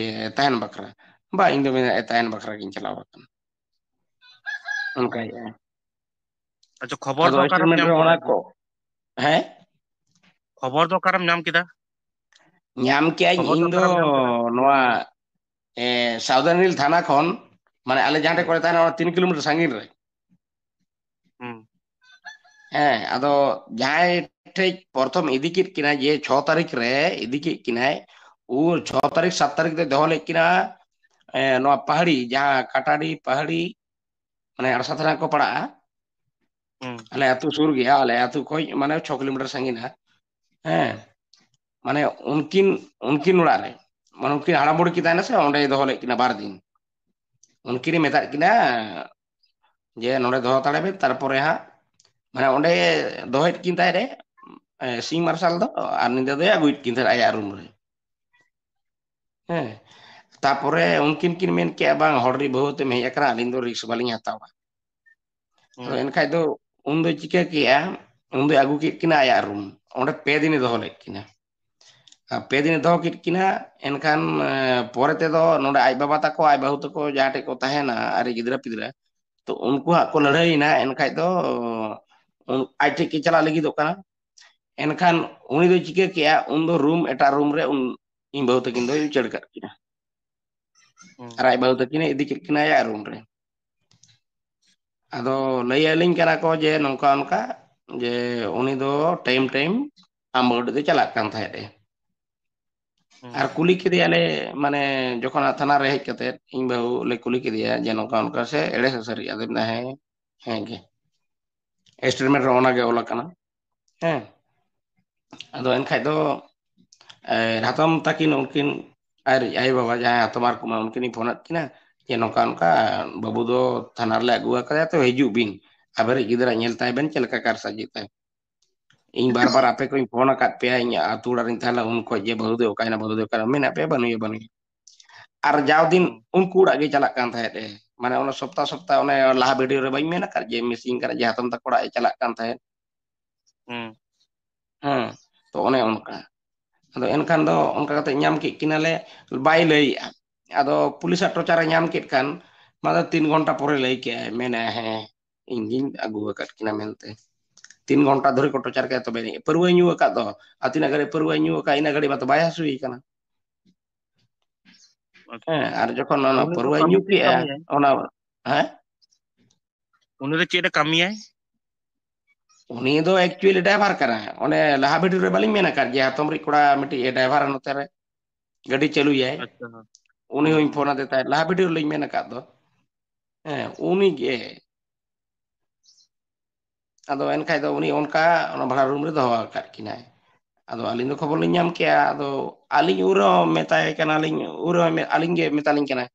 ᱛᱟᱦᱮᱱ ᱵᱟᱠᱷᱨᱟ? ᱵᱟ, ᱤᱧ ᱫᱚ ᱢᱮᱱᱟ ᱛᱟᱦᱮᱱ ᱵᱟᱠᱷᱨᱟ ᱜᱤᱧ ᱪᱟᱞᱟᱣ ᱟᱠᱟᱱᱟ᱾ ᱚᱱᱠᱟᱭᱮᱫᱼᱟᱭ᱾ ᱟᱪᱪᱷᱟ, ᱠᱷᱚᱵᱚᱨ ᱟᱫᱚ ᱫᱚ ᱚᱠᱟᱨᱮᱢ statement ᱧᱟᱢ ᱨᱮ ᱠᱮᱫᱟ? ᱚᱱᱟ ᱠᱚ, ᱦᱮᱸ? ᱠᱷᱚᱵᱚᱨ ᱫᱚ ᱚᱠᱟᱨᱮᱢ ᱧᱟᱢ ᱠᱮᱫᱟ? ᱧᱟᱢ ᱠᱮᱜᱼᱟᱹᱧ ᱠᱷᱚᱵᱚᱨ ᱫᱚ ᱤᱧ ᱫᱚ ᱚᱠᱟᱨᱮᱢ ᱧᱟᱢ ᱠᱮᱫᱟ? ᱱᱚᱣᱟ, ᱮ, ᱥᱟᱣᱫᱟᱱ ᱦᱤᱞ ᱛᱷᱟᱱᱟ ᱠᱷᱚᱱ, ᱢᱟᱱᱮ ᱟᱞᱮ ᱡᱟᱦᱟᱸ ᱴᱷᱮᱡ ᱦᱩᱸ᱾ ᱠᱚᱨᱮ ᱛᱟᱦᱮᱱᱟ, ᱚᱱᱟ ᱛᱤᱱ ᱠᱤᱞᱳᱢᱤᱴᱟᱨ ᱥᱟᱺᱜᱤᱧ ᱨᱮ᱾ ᱦᱩᱸ᱾ ᱦᱮᱸ, ᱟᱫᱚ ᱡᱟᱦᱟᱸᱭ ᱴᱷᱮᱡ ᱯᱨᱚᱛᱷᱚᱢ ᱤᱫᱤ ᱠᱮᱫ ᱠᱤᱱᱟ ᱡᱮ ᱪᱷᱚ ᱛᱟᱹᱨᱤᱠᱷ ᱨᱮ ᱤᱫᱤ ᱠᱮᱫ ᱠᱤᱱᱟᱭ, ᱩᱱ ᱪᱷᱚ ᱛᱟᱹᱨᱤᱠᱷ, ᱥᱟᱛ ᱛᱟᱹᱨᱤᱠᱷ ᱫᱚᱭ ᱫᱚᱦᱚ ᱞᱮᱫ ᱠᱤᱱᱟ, ᱮ, ᱱᱚᱣᱟ ᱯᱟᱦᱟᱲᱤ, ᱡᱟᱦᱟᱸ ᱠᱟᱴᱟᱰᱤ ᱯᱟᱦᱟᱲᱤ, ᱢᱟᱱᱮ ᱟᱲᱥᱟ ᱛᱷᱟᱱᱟ ᱠᱚ ᱯᱟᱲᱟᱜᱼᱟ᱾ ᱦᱩᱸ᱾ ᱟᱞᱮ ᱟᱹᱛᱩ ᱥᱩᱨ ᱜᱮᱭᱟ, ᱟᱞᱮ ᱟᱹᱛᱩ ᱠᱷᱚᱡ ᱢᱟᱱᱮ ᱪᱷᱚ ᱠᱤᱞᱳᱢᱤᱴᱟᱨ ᱥᱟᱺᱜᱤᱧᱟ᱾ ᱦᱮᱸ, ᱢᱟᱱᱮ ᱩᱱᱠᱤᱱ, ᱩᱱᱠᱤᱱ ᱚᱲᱟᱜ ᱨᱮ᱾ ᱢᱟᱱᱮ ᱩᱱᱠᱤᱱ ᱦᱟᱲᱟᱢ ᱵᱩᱲᱦᱤ ᱠᱤᱱ ᱛᱟᱦᱮᱱᱟ ᱥᱮ, ᱚᱸᱰᱮᱭ ᱫᱚᱦᱚ ᱞᱮᱫ ᱠᱤᱱᱟ ᱵᱟᱨ ᱫᱤᱱ᱾ ᱩᱱᱠᱤᱱᱮ ᱢᱮᱛᱟᱫ ᱠᱤᱱᱟ ᱡᱮ ᱱᱚᱰᱮ ᱫᱚᱦᱚ ᱦᱟᱛᱟᱲᱮ ᱯᱮ, ᱛᱟᱨᱯᱚᱨᱮ ᱦᱟᱸᱜ ᱢᱟᱱᱮ ᱚᱸᱰᱮ ᱫᱚᱦᱚᱭᱮᱫ ᱠᱤᱱ ᱛᱟᱦᱮᱸᱫ ᱨᱮ ᱥᱤᱧ ᱢᱟᱨᱥᱟᱞ ᱫᱚ, ᱟᱨ ᱧᱤᱫᱟᱹ ᱫᱚᱭ ᱟᱹᱜᱩᱭᱮᱫ ᱠᱤᱱ ᱛᱟᱦᱮᱸᱫ ᱟᱭᱟᱜ ᱨᱩᱢ ᱨᱮ᱾ ᱦᱮᱸ, ᱛᱟᱨᱯᱚᱨᱮ ᱩᱱᱠᱤᱱ ᱠᱤᱱ ᱢᱮᱱ ᱠᱮᱜᱼᱟ, "ᱵᱟᱝ, ᱦᱚᱲ ᱨᱤᱱ ᱵᱟᱹᱦᱩ ᱟᱛᱮᱢ ᱦᱮᱡ ᱟᱠᱟᱱᱟ, ᱟᱹᱞᱤᱧ ᱫᱚ ᱨᱤᱠᱥ ᱵᱟᱹᱞᱤᱧ ᱦᱟᱛᱟᱣᱟ᱾" ᱟᱫᱚ ᱮᱱᱠᱷᱟᱡ ᱫᱚ ᱩᱱ ᱫᱚᱭ ᱪᱤᱠᱟᱹ ᱠᱮᱜᱼᱟ, ᱩᱱ ᱫᱚᱭ ᱟᱹᱜᱩ ᱠᱮᱫ ᱠᱤᱱᱟ ᱟᱭᱟᱜ ᱨᱩᱢ, ᱚᱸᱰᱮ ᱯᱮ ᱫᱤᱱᱮ ᱫᱚᱦᱚ ᱞᱮᱫ ᱠᱤᱱᱟ᱾ ᱟᱨ ᱯᱮ ᱫᱤᱱᱮ ᱫᱚᱦᱚ ᱠᱮᱫ ᱠᱤᱱᱟ᱾ ᱮᱱᱠᱷᱟᱱ ᱯᱚᱨᱮ ᱛᱮᱫᱚ ᱱᱚᱰᱮ ᱟᱡ ᱵᱟᱵᱟ ᱛᱟᱠᱚ, ᱟᱡ ᱵᱟᱹᱦᱩ ᱛᱟᱠᱚ ᱡᱟᱦᱟᱸ ᱴᱷᱮᱡ ᱠᱚ ᱛᱟᱦᱮᱱᱟ, ᱟᱨ ᱜᱤᱫᱽᱨᱟᱹ ᱯᱤᱫᱽᱨᱟᱹ, ᱛᱚ ᱩᱱᱠᱩ ᱦᱟᱸᱜ ᱠᱚ ᱞᱟᱹᱲᱦᱟᱹᱭᱮᱱᱟ᱾ ᱮᱱᱠᱷᱟᱡ ᱫᱚ ᱟᱡ ᱴᱷᱮᱡ ᱜᱮ ᱪᱟᱞᱟᱜ ᱞᱟᱹᱜᱤᱫᱚᱜ ᱠᱟᱱᱟ᱾ ᱮᱱᱠᱷᱟᱱ ᱩᱱᱤ ᱫᱚᱭ ᱪᱤᱠᱟᱹ ᱠᱮᱜᱼᱟ, ᱩᱱ ᱫᱚ ᱨᱩᱢ, ᱮᱴᱟᱜ ᱨᱩᱢ ᱨᱮ ᱩᱱ ᱤᱧ ᱵᱟᱹᱦᱩ ᱛᱟᱹᱠᱤᱱ ᱫᱚᱭ ᱩᱪᱟᱹᱲ ᱠᱟᱜ ᱠᱤᱱᱟ᱾ ᱟᱨ ᱟᱡ ᱵᱟᱹᱦᱩ ᱛᱟᱹᱠᱤᱱᱮ ᱤᱫᱤ ᱠᱮᱫ ᱠᱤᱱᱟ ᱟᱭᱟᱜ ᱨᱩᱢ ᱨᱮ᱾ ᱟᱫᱚ ᱞᱟᱹᱭ ᱟᱹᱞᱤᱧ ᱠᱟᱱᱟ ᱠᱚ ᱡᱮ ᱱᱚᱝᱠᱟ ᱚᱱᱠᱟ, ᱡᱮ ᱩᱱᱤ ᱫᱚ ᱴᱟᱭᱤᱢ ᱴᱟᱭᱤᱢ ᱟᱢᱵᱟᱜᱟᱹᱰᱤ ᱫᱚ ᱪᱟᱞᱟᱜ ᱠᱟᱱ ᱛᱟᱦᱮᱸᱫ ᱮ᱾ ᱟᱨ ᱠᱩᱞᱤ ᱠᱮᱫᱮᱭᱟᱞᱮ, ᱢᱟᱱᱮ ᱡᱚᱠᱷᱚᱱ ᱛᱷᱟᱱᱟ ᱨᱮ ᱦᱮᱡ ᱠᱟᱛᱮ ᱤᱧ ᱵᱟᱹᱦᱩ ᱞᱮ ᱠᱩᱞᱤ ᱠᱮᱫᱮᱭᱟ ᱡᱮ ᱱᱚᱝᱠᱟ ᱚᱱᱠᱟ ᱥᱮ ᱮᱲᱮ ᱥᱮ ᱥᱟᱹᱨᱤ? ᱟᱫᱚ ᱢᱮᱱᱫᱟ, "ᱦᱮᱸ, ᱦᱮᱸ ᱜᱮ, ᱥᱴᱮᱴᱢᱮᱱᱴ ᱨᱮ ᱚᱱᱟ ᱜᱮ ᱚᱞ ᱟᱠᱟᱱᱟ᱾" ᱦᱮᱸ, ᱟᱫᱚ ᱮᱱᱠᱷᱟᱡ ᱫᱚ ᱦᱟᱛᱚᱢ ᱛᱟᱹᱠᱤᱱ, ᱩᱱᱠᱤᱱ ᱟᱨ ᱟᱭᱳ ᱵᱟᱵᱟ ᱡᱟᱦᱟᱸᱭ ᱦᱟᱛᱚᱢ ᱟᱨ ᱠᱩᱢᱟᱹᱝ, ᱩᱱᱠᱤᱱᱤᱧ ᱯᱷᱳᱱᱟᱫ ᱠᱤᱱᱟ ᱡᱮ ᱱᱚᱝᱠᱟ ᱚᱱᱠᱟ ᱵᱟᱹᱵᱩ ᱫᱚ ᱛᱷᱟᱱᱟ ᱨᱮᱞᱮ ᱟᱹᱜᱩ ᱟᱠᱟᱫᱮᱭᱟ, ᱛᱚ ᱦᱤᱡᱩᱜ ᱵᱤᱱ, ᱟᱵᱮᱱ ᱨᱮᱱ ᱜᱤᱫᱽᱨᱟᱹ ᱧᱮᱞ ᱛᱟᱭ ᱵᱮᱱ ᱪᱮᱫ ᱞᱮᱠᱟ ᱠᱟᱨ ᱥᱟᱡᱤ ᱛᱟᱭ᱾ ᱤᱧ ᱵᱟᱨ ᱵᱟᱨ ᱟᱯᱮ ᱠᱚᱧ ᱯᱷᱳᱱ ᱟᱠᱟᱫ ᱯᱮᱭᱟ, ᱤᱧ ᱟᱹᱛᱩ ᱚᱲᱟᱜ ᱨᱤᱧ ᱛᱟᱦᱮᱸ ᱞᱮᱱᱟ ᱩᱱ ᱠᱷᱚᱡ, ᱡᱮ ᱵᱟᱹᱦᱩ ᱫᱚ ᱚᱠᱟᱭᱮᱱᱟ, ᱵᱟᱹᱦᱩ ᱫᱚ ᱚᱠᱟᱭᱮᱱᱟ, ᱢᱮᱱᱟᱜ ᱯᱮᱭᱟ? ᱵᱟᱹᱱᱩᱭᱟ, ᱵᱟᱹᱱᱩᱭᱟ᱾ ᱟᱨ ᱡᱟᱣ ᱫᱤᱱ ᱩᱱᱠᱩ ᱚᱲᱟᱜ ᱜᱮ ᱪᱟᱞᱟᱜ ᱠᱟᱱ ᱛᱟᱦᱮᱸᱫ ᱮ, ᱢᱟᱱᱮ ᱚᱱᱟ ᱥᱚᱯᱛᱟ ᱥᱚᱯᱛᱟ, ᱚᱱᱮ ᱞᱟᱦᱟ ᱵᱷᱤᱰᱤᱭᱳ ᱨᱮ ᱵᱟᱹᱧ ᱢᱮᱱ ᱟᱠᱟᱫ ᱡᱮ ᱢᱤᱥᱤᱝ ᱠᱟᱱᱟ, ᱡᱮ ᱦᱟᱛᱚᱢ ᱛᱟᱠᱚ ᱚᱲᱟᱜ ᱮ ᱪᱟᱞᱟᱜ ᱠᱟᱱ ᱛᱟᱦᱮᱸᱫ᱾ ᱦᱮᱸ, ᱛᱚ ᱚᱱᱮ ᱚᱱᱠᱟ᱾ ᱟᱫᱚ ᱮᱱᱠᱷᱟᱱ ᱫᱚ ᱚᱱᱠᱟ ᱠᱟᱛᱮ ᱧᱟᱢ ᱠᱮᱫ ᱠᱤᱱᱟᱞᱮ, ᱵᱟᱭ ᱞᱟᱹᱭᱮᱜᱼᱟ᱾ ᱟᱫᱚ ᱯᱩᱞᱤᱥᱟᱜ ᱴᱚᱨᱪᱟᱨ ᱮ ᱧᱟᱢ ᱠᱮᱫ ᱠᱷᱟᱱ, ᱢᱟ ᱫᱚ ᱛᱤᱱ ᱜᱷᱚᱱᱴᱟ ᱯᱚᱨᱮ ᱞᱟᱹᱭ ᱠᱮᱜᱼᱟᱭ, ᱢᱮᱱᱮᱜᱼᱟᱭ, "ᱦᱮᱸ, ᱤᱧ ᱜᱤᱧ ᱟᱹᱜᱩ ᱟᱠᱟᱫ ᱠᱤᱱᱟ" ᱢᱮᱱᱛᱮ᱾ ᱛᱤᱱ ᱜᱷᱚᱱᱴᱟ ᱫᱷᱚᱨᱮ ᱠᱚ ᱴᱚᱨᱪᱟᱨ ᱠᱮᱫᱟ, ᱛᱚᱵᱮ ᱟᱹᱱᱤᱡ ᱯᱟᱹᱨᱣᱟᱹᱭ ᱧᱩ ᱟᱠᱟᱫ ᱫᱚ᱾ ᱟᱨ ᱛᱤᱱᱟᱹᱜ ᱜᱷᱟᱹᱲᱤᱡ ᱯᱟᱹᱨᱣᱟᱹᱭ ᱧᱩ ᱟᱠᱟᱫ, ᱤᱱᱟᱹᱜ ᱜᱷᱟᱹᱲᱤᱡ ᱢᱟᱛᱚ ᱵᱟᱭ ᱦᱟᱹᱥᱩᱭᱮ ᱠᱟᱱᱟ᱾ ᱟᱪᱪᱷᱟ᱾ ᱦᱮᱸ, ᱟᱨ ᱡᱚᱠᱷᱚᱱ ᱚᱱᱟ ᱩᱱᱤ ᱫᱚ ᱯᱟᱹᱨᱣᱟᱹᱭ ᱠᱟᱹᱢᱤ, ᱧᱩ ᱪᱮᱫ ᱮ ᱠᱮᱜᱼᱟ, ᱠᱟᱹᱢᱤᱭᱟᱭ? ᱚᱱᱟ, ᱦᱮᱸ? ᱩᱱᱤ ᱫᱚ ᱪᱮᱫ ᱮ ᱠᱟᱹᱢᱤᱭᱟᱭ? ᱩᱱᱤ ᱫᱚ ᱮᱠᱪᱩᱭᱮᱞᱤ ᱰᱨᱟᱭᱵᱷᱟᱨ ᱠᱟᱱᱟᱭ᱾ ᱚᱱᱮ ᱞᱟᱦᱟ ᱵᱷᱤᱰᱤᱭᱳ ᱨᱮ ᱵᱟᱹᱞᱤᱧ ᱢᱮᱱ ᱟᱠᱟᱫ ᱡᱮ ᱦᱟᱛᱚᱢ ᱨᱤᱡ ᱠᱚᱲᱟ ᱢᱤᱫᱴᱤᱡ ᱮ ᱰᱨᱟᱭᱵᱷᱟᱨ ᱱᱚᱛᱮ ᱨᱮ, ᱜᱟᱹᱰᱤ ᱪᱟᱹᱞᱩᱭᱟᱭ᱾ ᱟᱪᱪᱷᱟ, ᱦᱮᱸ᱾ ᱩᱱᱤ ᱦᱚᱸᱧ ᱯᱷᱳᱱ ᱟᱫᱮ ᱛᱟᱦᱮᱸᱫ, ᱞᱟᱦᱟ ᱵᱷᱤᱰᱤᱭᱳ ᱨᱮᱞᱤᱧ ᱢᱮᱱ ᱟᱠᱟᱫ ᱫᱚ᱾ ᱦᱮᱸ, ᱩᱱᱤ ᱜᱮ᱾ ᱟᱫᱚ ᱮᱱᱠᱷᱟᱡ ᱫᱚ ᱩᱱᱤ ᱚᱱᱠᱟ ᱚᱱᱟ ᱵᱷᱟᱲᱟ ᱨᱩᱢ ᱨᱮ ᱫᱚᱦᱚ ᱟᱠᱟᱫ ᱠᱤᱱᱟᱭ᱾ ᱟᱫᱚ ᱟᱹᱞᱤᱧ ᱫᱚ ᱠᱷᱚᱵᱚᱨ ᱞᱤᱧ ᱧᱟᱢ ᱠᱮᱜᱼᱟ᱾ ᱟᱫᱚ ᱟᱹᱞᱤᱧ ᱩᱱ ᱨᱮᱦᱚᱸ ᱢᱮᱛᱟᱭ ᱠᱟᱱᱟᱞᱤᱧ, ᱩᱱ ᱨᱮᱦᱚᱸ ᱢᱮ-, ᱟᱹᱞᱤᱧ ᱜᱮ ᱢᱮᱛᱟᱞᱤᱧ ᱠᱟᱱᱟᱭ,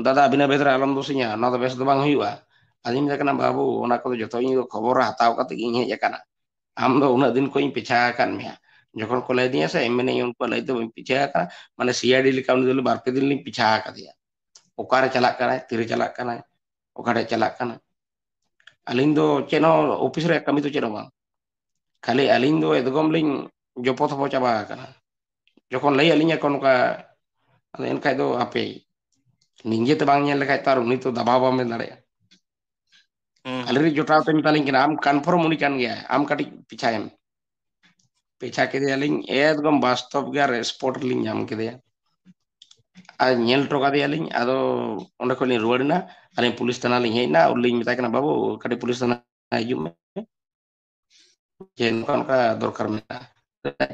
"ᱫᱟᱫᱟ, ᱵᱤᱱᱟᱹ ᱵᱮᱥ ᱨᱮ ᱟᱞᱚᱢ ᱫᱳᱥᱤᱧᱟ, ᱱᱚᱣᱟ ᱫᱚ ᱵᱮᱥ ᱫᱚ ᱵᱟᱝ ᱦᱩᱭᱩᱜᱼᱟ᱾" ᱟᱫᱚᱧ ᱢᱮᱛᱟᱭ ᱠᱟᱱᱟ, "ᱵᱟᱹᱵᱩ, ᱚᱱᱟ ᱠᱚᱫᱚ ᱡᱚᱛᱚ ᱤᱧ ᱫᱚ ᱠᱷᱚᱵᱚᱨ ᱦᱟᱛᱟᱣ ᱠᱟᱛᱮ ᱜᱤᱧ ᱦᱮᱡ ᱟᱠᱟᱱᱟ᱾ ᱟᱢ ᱫᱚ ᱩᱱᱟᱹᱜ ᱫᱤᱱ ᱠᱷᱚᱱ ᱤᱧ ᱯᱤᱪᱷᱟ ᱟᱠᱟᱫ ᱢᱮᱭᱟ᱾ ᱡᱚᱠᱷᱚᱱ ᱠᱚ ᱞᱟᱹᱭ ᱟᱹᱫᱤᱧᱟ ᱥᱮ, ᱮᱢᱱᱤ ᱩᱱᱠᱩᱣᱟᱜ ᱞᱟᱹᱭ ᱛᱮ ᱵᱟᱹᱧ ᱯᱤᱪᱷᱟ ᱟᱠᱟᱱᱟ, ᱢᱟᱱᱮ ᱥᱤ ᱟᱭ ᱰᱤ ᱞᱮᱠᱟ ᱩᱱᱤ ᱫᱚ ᱵᱟᱨ ᱯᱮ ᱫᱤᱱ ᱞᱤᱧ ᱯᱤᱪᱷᱟ ᱟᱠᱟᱫᱮᱭᱟ᱾ ᱚᱠᱟᱨᱮ ᱪᱟᱞᱟᱜ ᱠᱟᱱᱟᱭ, ᱛᱤᱨᱮ ᱪᱟᱞᱟᱜ ᱠᱟᱱᱟᱭ, ᱚᱠᱟᱴᱷᱮᱡ ᱪᱟᱞᱟᱜ ᱠᱟᱱᱟᱭ?" ᱟᱹᱞᱤᱧ ᱫᱚ ᱪᱮᱫ ᱦᱚᱸ ᱚᱯᱷᱤᱥ ᱨᱮᱭᱟᱜ ᱠᱟᱹᱢᱤ ᱫᱚ ᱪᱮᱫ ᱦᱚᱸ ᱵᱟᱝ, ᱠᱷᱟᱹᱞᱤ ᱟᱹᱞᱤᱧ ᱫᱚ ᱮᱫᱽᱜᱚᱢ ᱞᱤᱧ ᱡᱚᱯᱚ ᱛᱷᱚᱯᱚ ᱪᱟᱵᱟ ᱟᱠᱟᱱᱟ᱾ ᱡᱚᱠᱷᱚᱱ ᱞᱟᱹᱭ ᱟᱹᱞᱤᱧᱟ ᱠᱚ ᱱᱚᱝᱠᱟ, ᱟᱫᱚ ᱮᱱᱠᱷᱟᱡ ᱫᱚ ᱦᱟᱯᱮ, ᱱᱤᱡᱮ ᱛᱮ ᱵᱟᱝ ᱧᱮᱞ ᱞᱮᱠᱷᱟᱡ ᱛᱚ ᱟᱨ ᱩᱱᱤ ᱛᱚ ᱫᱟᱵᱟᱣ ᱵᱟᱢ ᱢᱮᱱ ᱫᱟᱲᱮᱭᱟᱜᱼᱟ᱾ ᱦᱩᱸ, ᱟᱞᱮᱨᱤᱡ ᱡᱚᱴᱟᱣ ᱛᱮ ᱢᱮᱛᱟᱞᱤᱧ ᱠᱟᱱᱟ, "ᱟᱢ ᱠᱚᱱᱯᱷᱟᱨᱢ ᱩᱱᱤ ᱠᱟᱱ ᱜᱮᱭᱟᱭ, ᱟᱢ ᱠᱟᱹᱴᱤᱡ ᱯᱤᱪᱷᱟᱭᱮᱢ᱾" ᱯᱤᱪᱷᱟ ᱠᱮᱫᱮᱭᱟᱞᱤᱧ ᱮᱠᱫᱚᱢ ᱵᱟᱥᱛᱚᱵ ᱜᱮ, ᱟᱨ ᱥᱯᱚᱴ ᱨᱮᱞᱤᱧ ᱧᱟᱢ ᱠᱮᱫᱮᱭᱟ᱾ ᱟᱨ ᱧᱮᱞ ᱦᱚᱴᱚ ᱠᱟᱫᱮᱭᱟᱞᱤᱧ᱾ ᱟᱫᱚ ᱚᱸᱰᱮ ᱠᱷᱚᱱ ᱞᱤᱧ ᱨᱩᱣᱟᱹᱲ ᱮᱱᱟ, ᱟᱹᱞᱤᱧ ᱯᱩᱞᱤᱥ ᱛᱷᱟᱱᱟ ᱞᱤᱧ ᱦᱮᱡ ᱮᱱᱟ᱾ ᱩᱱ ᱞᱤᱧ ᱢᱮᱛᱟᱭ ᱠᱟᱱᱟ, "ᱵᱟᱹᱵᱩ, ᱠᱟᱹᱴᱤᱡ ᱯᱩᱞᱤᱥ ᱛᱷᱟᱱᱟ ᱦᱤᱡᱩᱜ ᱢᱮ, ᱡᱮ ᱱᱚᱝᱠᱟ ᱱᱚᱝᱠᱟ ᱫᱚᱨᱠᱟᱨ ᱢᱮᱱᱟᱜᱼᱟ᱾"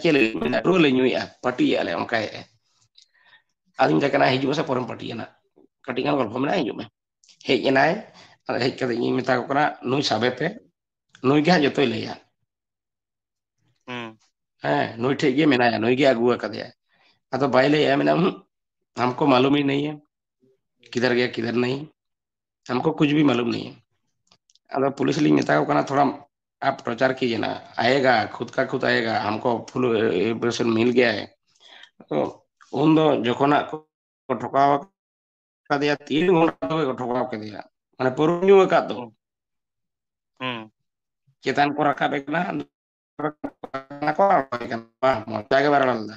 "ᱪᱮᱫ ᱞᱟᱹᱜᱤᱫ?" ᱢᱮᱱᱟ, "ᱰᱷᱟᱹᱨᱣᱟᱹ ᱞᱮ ᱧᱩᱭᱮᱫᱼᱟ, ᱯᱟᱹᱴᱤᱭᱮᱫᱼᱟ ᱞᱮ, ᱚᱱᱠᱟᱭᱮᱫᱼᱟᱭ᱾" ᱟᱫᱚᱧ ᱢᱮᱛᱟᱭ ᱠᱟᱱᱟ, "ᱦᱤᱡᱩᱜ ᱢᱮᱥᱮ, ᱯᱚᱨᱮᱢ ᱯᱟᱹᱴᱤᱭᱟ ᱱᱟᱜ, ᱠᱟᱹᱴᱤᱡ ᱜᱟᱱ ᱜᱚᱞᱯᱷᱚ ᱢᱮᱱᱟᱜᱼᱟ, ᱦᱤᱡᱩᱜ ᱢᱮ᱾" ᱦᱮᱡ ᱮᱱᱟᱭ, ᱟᱫᱚ ᱦᱮᱡ ᱠᱟᱛᱮ ᱤᱧ ᱢᱮᱛᱟ ᱠᱚ ᱠᱟᱱᱟ, "ᱱᱩᱭ ᱥᱟᱵᱮ ᱯᱮ, ᱱᱩᱭ ᱜᱮ ᱦᱟᱸᱜ ᱡᱚᱛᱚᱭ ᱞᱟᱹᱭᱟ᱾ ᱦᱩᱸ, ᱦᱮᱸ, ᱱᱩᱭ ᱴᱷᱮᱡ ᱜᱮ ᱢᱮᱱᱟᱭᱟ, ᱱᱩᱭ ᱜᱮ ᱟᱹᱜᱩ ᱟᱠᱟᱫᱮᱭᱟ᱾" ᱟᱫᱚ ᱵᱟᱭ ᱞᱟᱹᱭᱮᱜᱼᱟ, ᱢᱮᱱᱟ, "ᱦᱩᱸ, ᱦᱟᱢᱠᱚ ᱢᱟᱞᱩᱢ ᱦᱤ ᱱᱟᱦᱤ ᱦᱮ, ᱠᱤᱫᱷᱟᱨ ᱜᱟᱭᱟ ᱠᱤᱫᱷᱟᱨ ᱱᱟᱦᱤ, ᱦᱟᱢᱠᱚ ᱠᱩᱪ ᱵᱷᱤ ᱢᱟᱞᱩᱢ ᱱᱟᱦᱤ ᱦᱮ᱾" ᱟᱫᱚ ᱯᱩᱞᱤᱥ ᱞᱤᱧ ᱢᱮᱛᱟ ᱠᱚ ᱠᱟᱱᱟ, "ᱛᱷᱚᱲᱟ ᱟᱯ ᱴᱚᱨᱪᱟᱨ ᱠᱤᱡᱤᱭᱮ ᱱᱟ, ᱟᱭᱮᱜᱟ, ᱠᱷᱩᱫ ᱠᱟ ᱠᱷᱩᱫ ᱟᱭᱮᱜᱟ, ᱦᱟᱢᱠᱚ ᱯᱷᱩᱞ ᱤᱱᱯᱷᱚᱨᱢᱮᱥᱚᱱ ᱢᱤᱞ ᱜᱟᱭᱟ ᱦᱮ᱾" ᱛᱚ ᱩᱱ ᱫᱚ ᱡᱚᱠᱷᱚᱱᱟᱜ ᱠᱚ ᱴᱷᱚᱠᱟᱣ ᱠᱟᱫᱮᱭᱟ, ᱛᱤᱱ ᱜᱷᱚᱱᱴᱟ ᱫᱷᱟᱹᱵᱤᱡ ᱠᱚ ᱴᱷᱚᱠᱟᱣ ᱠᱮᱫᱮᱭᱟ, ᱢᱟᱱᱮ ᱯᱟᱹᱣᱨᱟᱹ ᱧᱩ ᱟᱠᱟᱫ ᱫᱚ᱾ ᱦᱩᱸ, ᱦᱩᱸ, ᱪᱮᱛᱟᱱ ᱠᱚ ᱨᱟᱠᱟᱵ ᱮ ᱠᱟᱱᱟ, ᱠᱚ ᱨᱚᱲ ᱟᱭ ᱠᱟᱱᱟ, ᱵᱟᱝ, ᱢᱚᱪᱟ ᱜᱮ ᱵᱟᱭ ᱨᱚᱲ ᱞᱮᱫᱟ᱾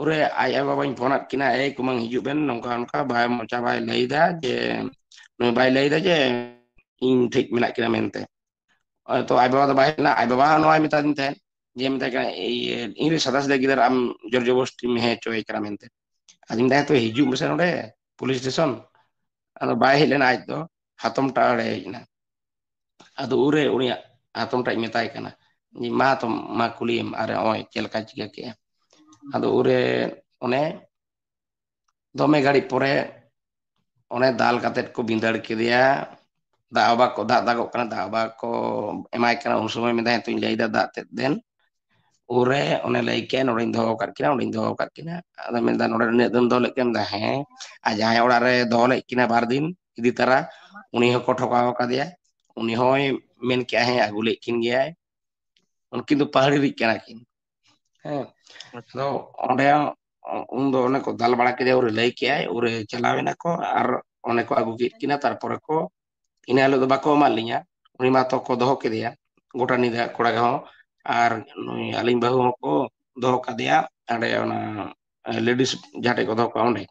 ᱩᱱᱨᱮ ᱟᱡ ᱟᱭᱳ ᱵᱟᱵᱟᱧ ᱯᱷᱳᱱᱟᱫ ᱠᱤᱱᱟ, "ᱮᱭ ᱠᱩᱢᱟᱹᱝ, ᱦᱤᱡᱩᱜ ᱵᱮᱱ, ᱱᱚᱝᱠᱟ ᱚᱱᱠᱟ ᱵᱟᱭ, ᱢᱚᱪᱟ ᱵᱟᱭ ᱞᱟᱹᱭᱫᱟ ᱡᱮ, ᱱᱩᱭ ᱵᱟᱭ ᱞᱟᱹᱭᱫᱟ ᱡᱮ ᱤᱧ ᱴᱷᱮᱡ ᱢᱮᱱᱟᱜ ᱠᱤᱱᱟ ᱢᱮᱱᱛᱮ᱾" ᱛᱚ ᱟᱡ ᱵᱟᱵᱟ ᱫᱚ ᱵᱟᱭ ᱦᱮᱡ ᱞᱮᱱᱟ, ᱟᱡ ᱵᱟᱵᱟ ᱦᱚᱸ ᱱᱚᱣᱟᱭ ᱢᱮᱛᱟᱫᱤᱧ ᱛᱟᱦᱮᱸᱫ ᱡᱮ, ᱢᱮᱛᱟᱭ ᱠᱟᱱᱟ, "ᱤᱭᱟᱹ, ᱤᱧ ᱨᱮ ᱥᱟᱫᱟ ᱥᱤᱫᱟ ᱜᱤᱫᱟᱹᱨ ᱟᱢ ᱡᱳᱨ ᱡᱚᱵᱚᱥᱛᱤᱢ ᱦᱮᱸ ᱦᱚᱪᱚᱭᱮ ᱠᱟᱱᱟ ᱢᱮᱱᱛᱮ᱾" ᱟᱫᱚᱧ ᱢᱮᱛᱟᱭ, "ᱛᱚ ᱦᱤᱡᱩᱜ ᱢᱮᱥᱮ ᱱᱚᱰᱮ ᱯᱩᱞᱤᱥ ᱥᱴᱮᱥᱚᱱ᱾" ᱟᱫᱚ ᱵᱟᱭ ᱦᱮᱡ ᱞᱮᱱᱟ ᱟᱡ ᱫᱚ, ᱦᱟᱛᱚᱢ ᱴᱟᱜ ᱦᱚᱲᱮ ᱦᱮᱡ ᱮᱱᱟ᱾ ᱟᱫᱚ ᱩᱱᱨᱮ ᱩᱱᱤᱭᱟᱜ ᱦᱟᱛᱚᱢ ᱴᱟᱜ ᱤᱧ ᱢᱮᱛᱟᱭ ᱠᱟᱱᱟ, ᱡᱮ, "ᱢᱟ ᱦᱟᱛᱚᱢ, ᱢᱟ ᱠᱩᱞᱤᱭᱮᱢ, ᱟᱨ ᱱᱚᱜᱼᱚᱭ ᱪᱮᱫ ᱞᱮᱠᱟᱭ ᱪᱤᱠᱟᱹ ᱠᱮᱜᱼᱟ?" ᱟᱫᱚ ᱩᱱᱨᱮ ᱚᱱᱮ ᱫᱚᱢᱮ ᱜᱷᱟᱹᱲᱤᱡ ᱯᱚᱨᱮ ᱚᱱᱮ ᱫᱟᱞ ᱠᱟᱛᱮᱫ ᱠᱚ ᱵᱷᱤᱸᱫᱟᱹᱲ ᱠᱮᱫᱮᱭᱟ᱾ ᱫᱟᱜ ᱦᱚᱸ ᱵᱟᱠᱚ, ᱫᱟᱜ ᱫᱟᱜᱚᱜ ᱠᱟᱱᱟ, ᱫᱟᱜ ᱦᱚᱸ ᱵᱟᱠᱚ ᱮᱢᱟᱭ ᱠᱟᱱᱟ᱾ ᱩᱱ ᱥᱚᱢᱚᱭ ᱢᱮᱱᱫᱟ, "ᱦᱮᱸ ᱛᱚᱧ ᱞᱟᱹᱭᱫᱟ ᱫᱟᱜ ᱛᱮᱫ ᱫᱮᱱ᱾" ᱩᱱᱨᱮ ᱚᱱᱮ ᱞᱟᱹᱭ ᱠᱮᱫ, "ᱱᱚᱰᱮᱧ ᱫᱚᱦᱚ ᱟᱠᱟᱫ ᱠᱤᱱᱟ, ᱚᱸᱰᱮᱧ ᱫᱚᱦᱚ ᱟᱠᱟᱫ ᱠᱤᱱᱟ᱾" ᱟᱫᱚ ᱢᱮᱱᱫᱟ, "ᱱᱚᱰᱮ ᱱᱤᱱᱟᱹᱜ ᱫᱤᱱ ᱫᱚᱦᱚ ᱞᱮᱫ ᱠᱤᱱᱟ?" ᱢᱮᱱᱫᱟ, "ᱦᱮᱸ, ᱟᱨ ᱡᱟᱦᱟᱸᱭ ᱚᱲᱟᱜ ᱨᱮ ᱫᱚᱦᱚ ᱞᱮᱫ ᱠᱤᱱᱟ ᱵᱟᱨ ᱫᱤᱱ ᱤᱫᱤ ᱛᱟᱨᱟ, ᱩᱱᱤ ᱦᱚᱸᱠᱚ ᱴᱷᱚᱠᱟᱣ ᱟᱠᱟᱫᱮᱭᱟ, ᱩᱱᱤ ᱦᱚᱸᱭ ᱢᱮᱱ ᱠᱮᱜᱼᱟ, ᱦᱮᱸ, ᱟᱹᱜᱩ ᱞᱮᱫ ᱠᱤᱱ ᱜᱮᱭᱟᱭ, ᱩᱱᱠᱤᱱ ᱫᱚ ᱯᱟᱹᱦᱲᱤ ᱨᱤᱡ ᱠᱟᱱᱟ ᱠᱤᱱ᱾" ᱦᱮᱸ, ᱟᱪᱪᱷᱟ᱾ ᱟᱫᱚ ᱚᱸᱰᱮ ᱩᱱ ᱫᱚ ᱚᱱᱮ ᱠᱚ ᱫᱟᱞ ᱵᱟᱲᱟ ᱠᱮᱫᱮᱭᱟ, ᱩᱱᱨᱮ ᱞᱟᱹᱭ ᱠᱮᱜᱼᱟᱭ, ᱩᱱᱨᱮ ᱪᱟᱞᱟᱣ ᱮᱱᱟ ᱠᱚ ᱟᱨ ᱚᱱᱮ ᱠᱚ ᱟᱹᱜᱩ ᱠᱮᱫ ᱠᱤᱱᱟ᱾ ᱛᱟᱨᱯᱚᱨᱮ ᱠᱚ, ᱤᱱᱟᱹ ᱦᱤᱞᱳᱜ ᱫᱚ ᱵᱟᱠᱚ ᱮᱢᱟᱫ ᱞᱤᱧᱟ, ᱩᱱᱤ ᱢᱟ ᱛᱚ ᱠᱚ ᱫᱚᱦᱚ ᱠᱮᱫᱮᱭᱟ ᱜᱚᱴᱟ ᱧᱤᱫᱟᱹ ᱠᱚᱲᱟ ᱦᱚᱸ, ᱟᱨ ᱱᱩᱭ ᱟᱹᱞᱤᱧ ᱵᱟᱹᱦᱩ ᱦᱚᱸᱠᱚ ᱫᱚᱦᱚ ᱠᱟᱫᱮᱭᱟ ᱚᱸᱰᱮ, ᱚᱱᱟ ᱞᱮᱰᱤᱥ ᱡᱟᱦᱟᱸ ᱴᱷᱮᱡ ᱠᱚ ᱫᱚᱦᱚ ᱠᱚᱣᱟ ᱚᱸᱰᱮ᱾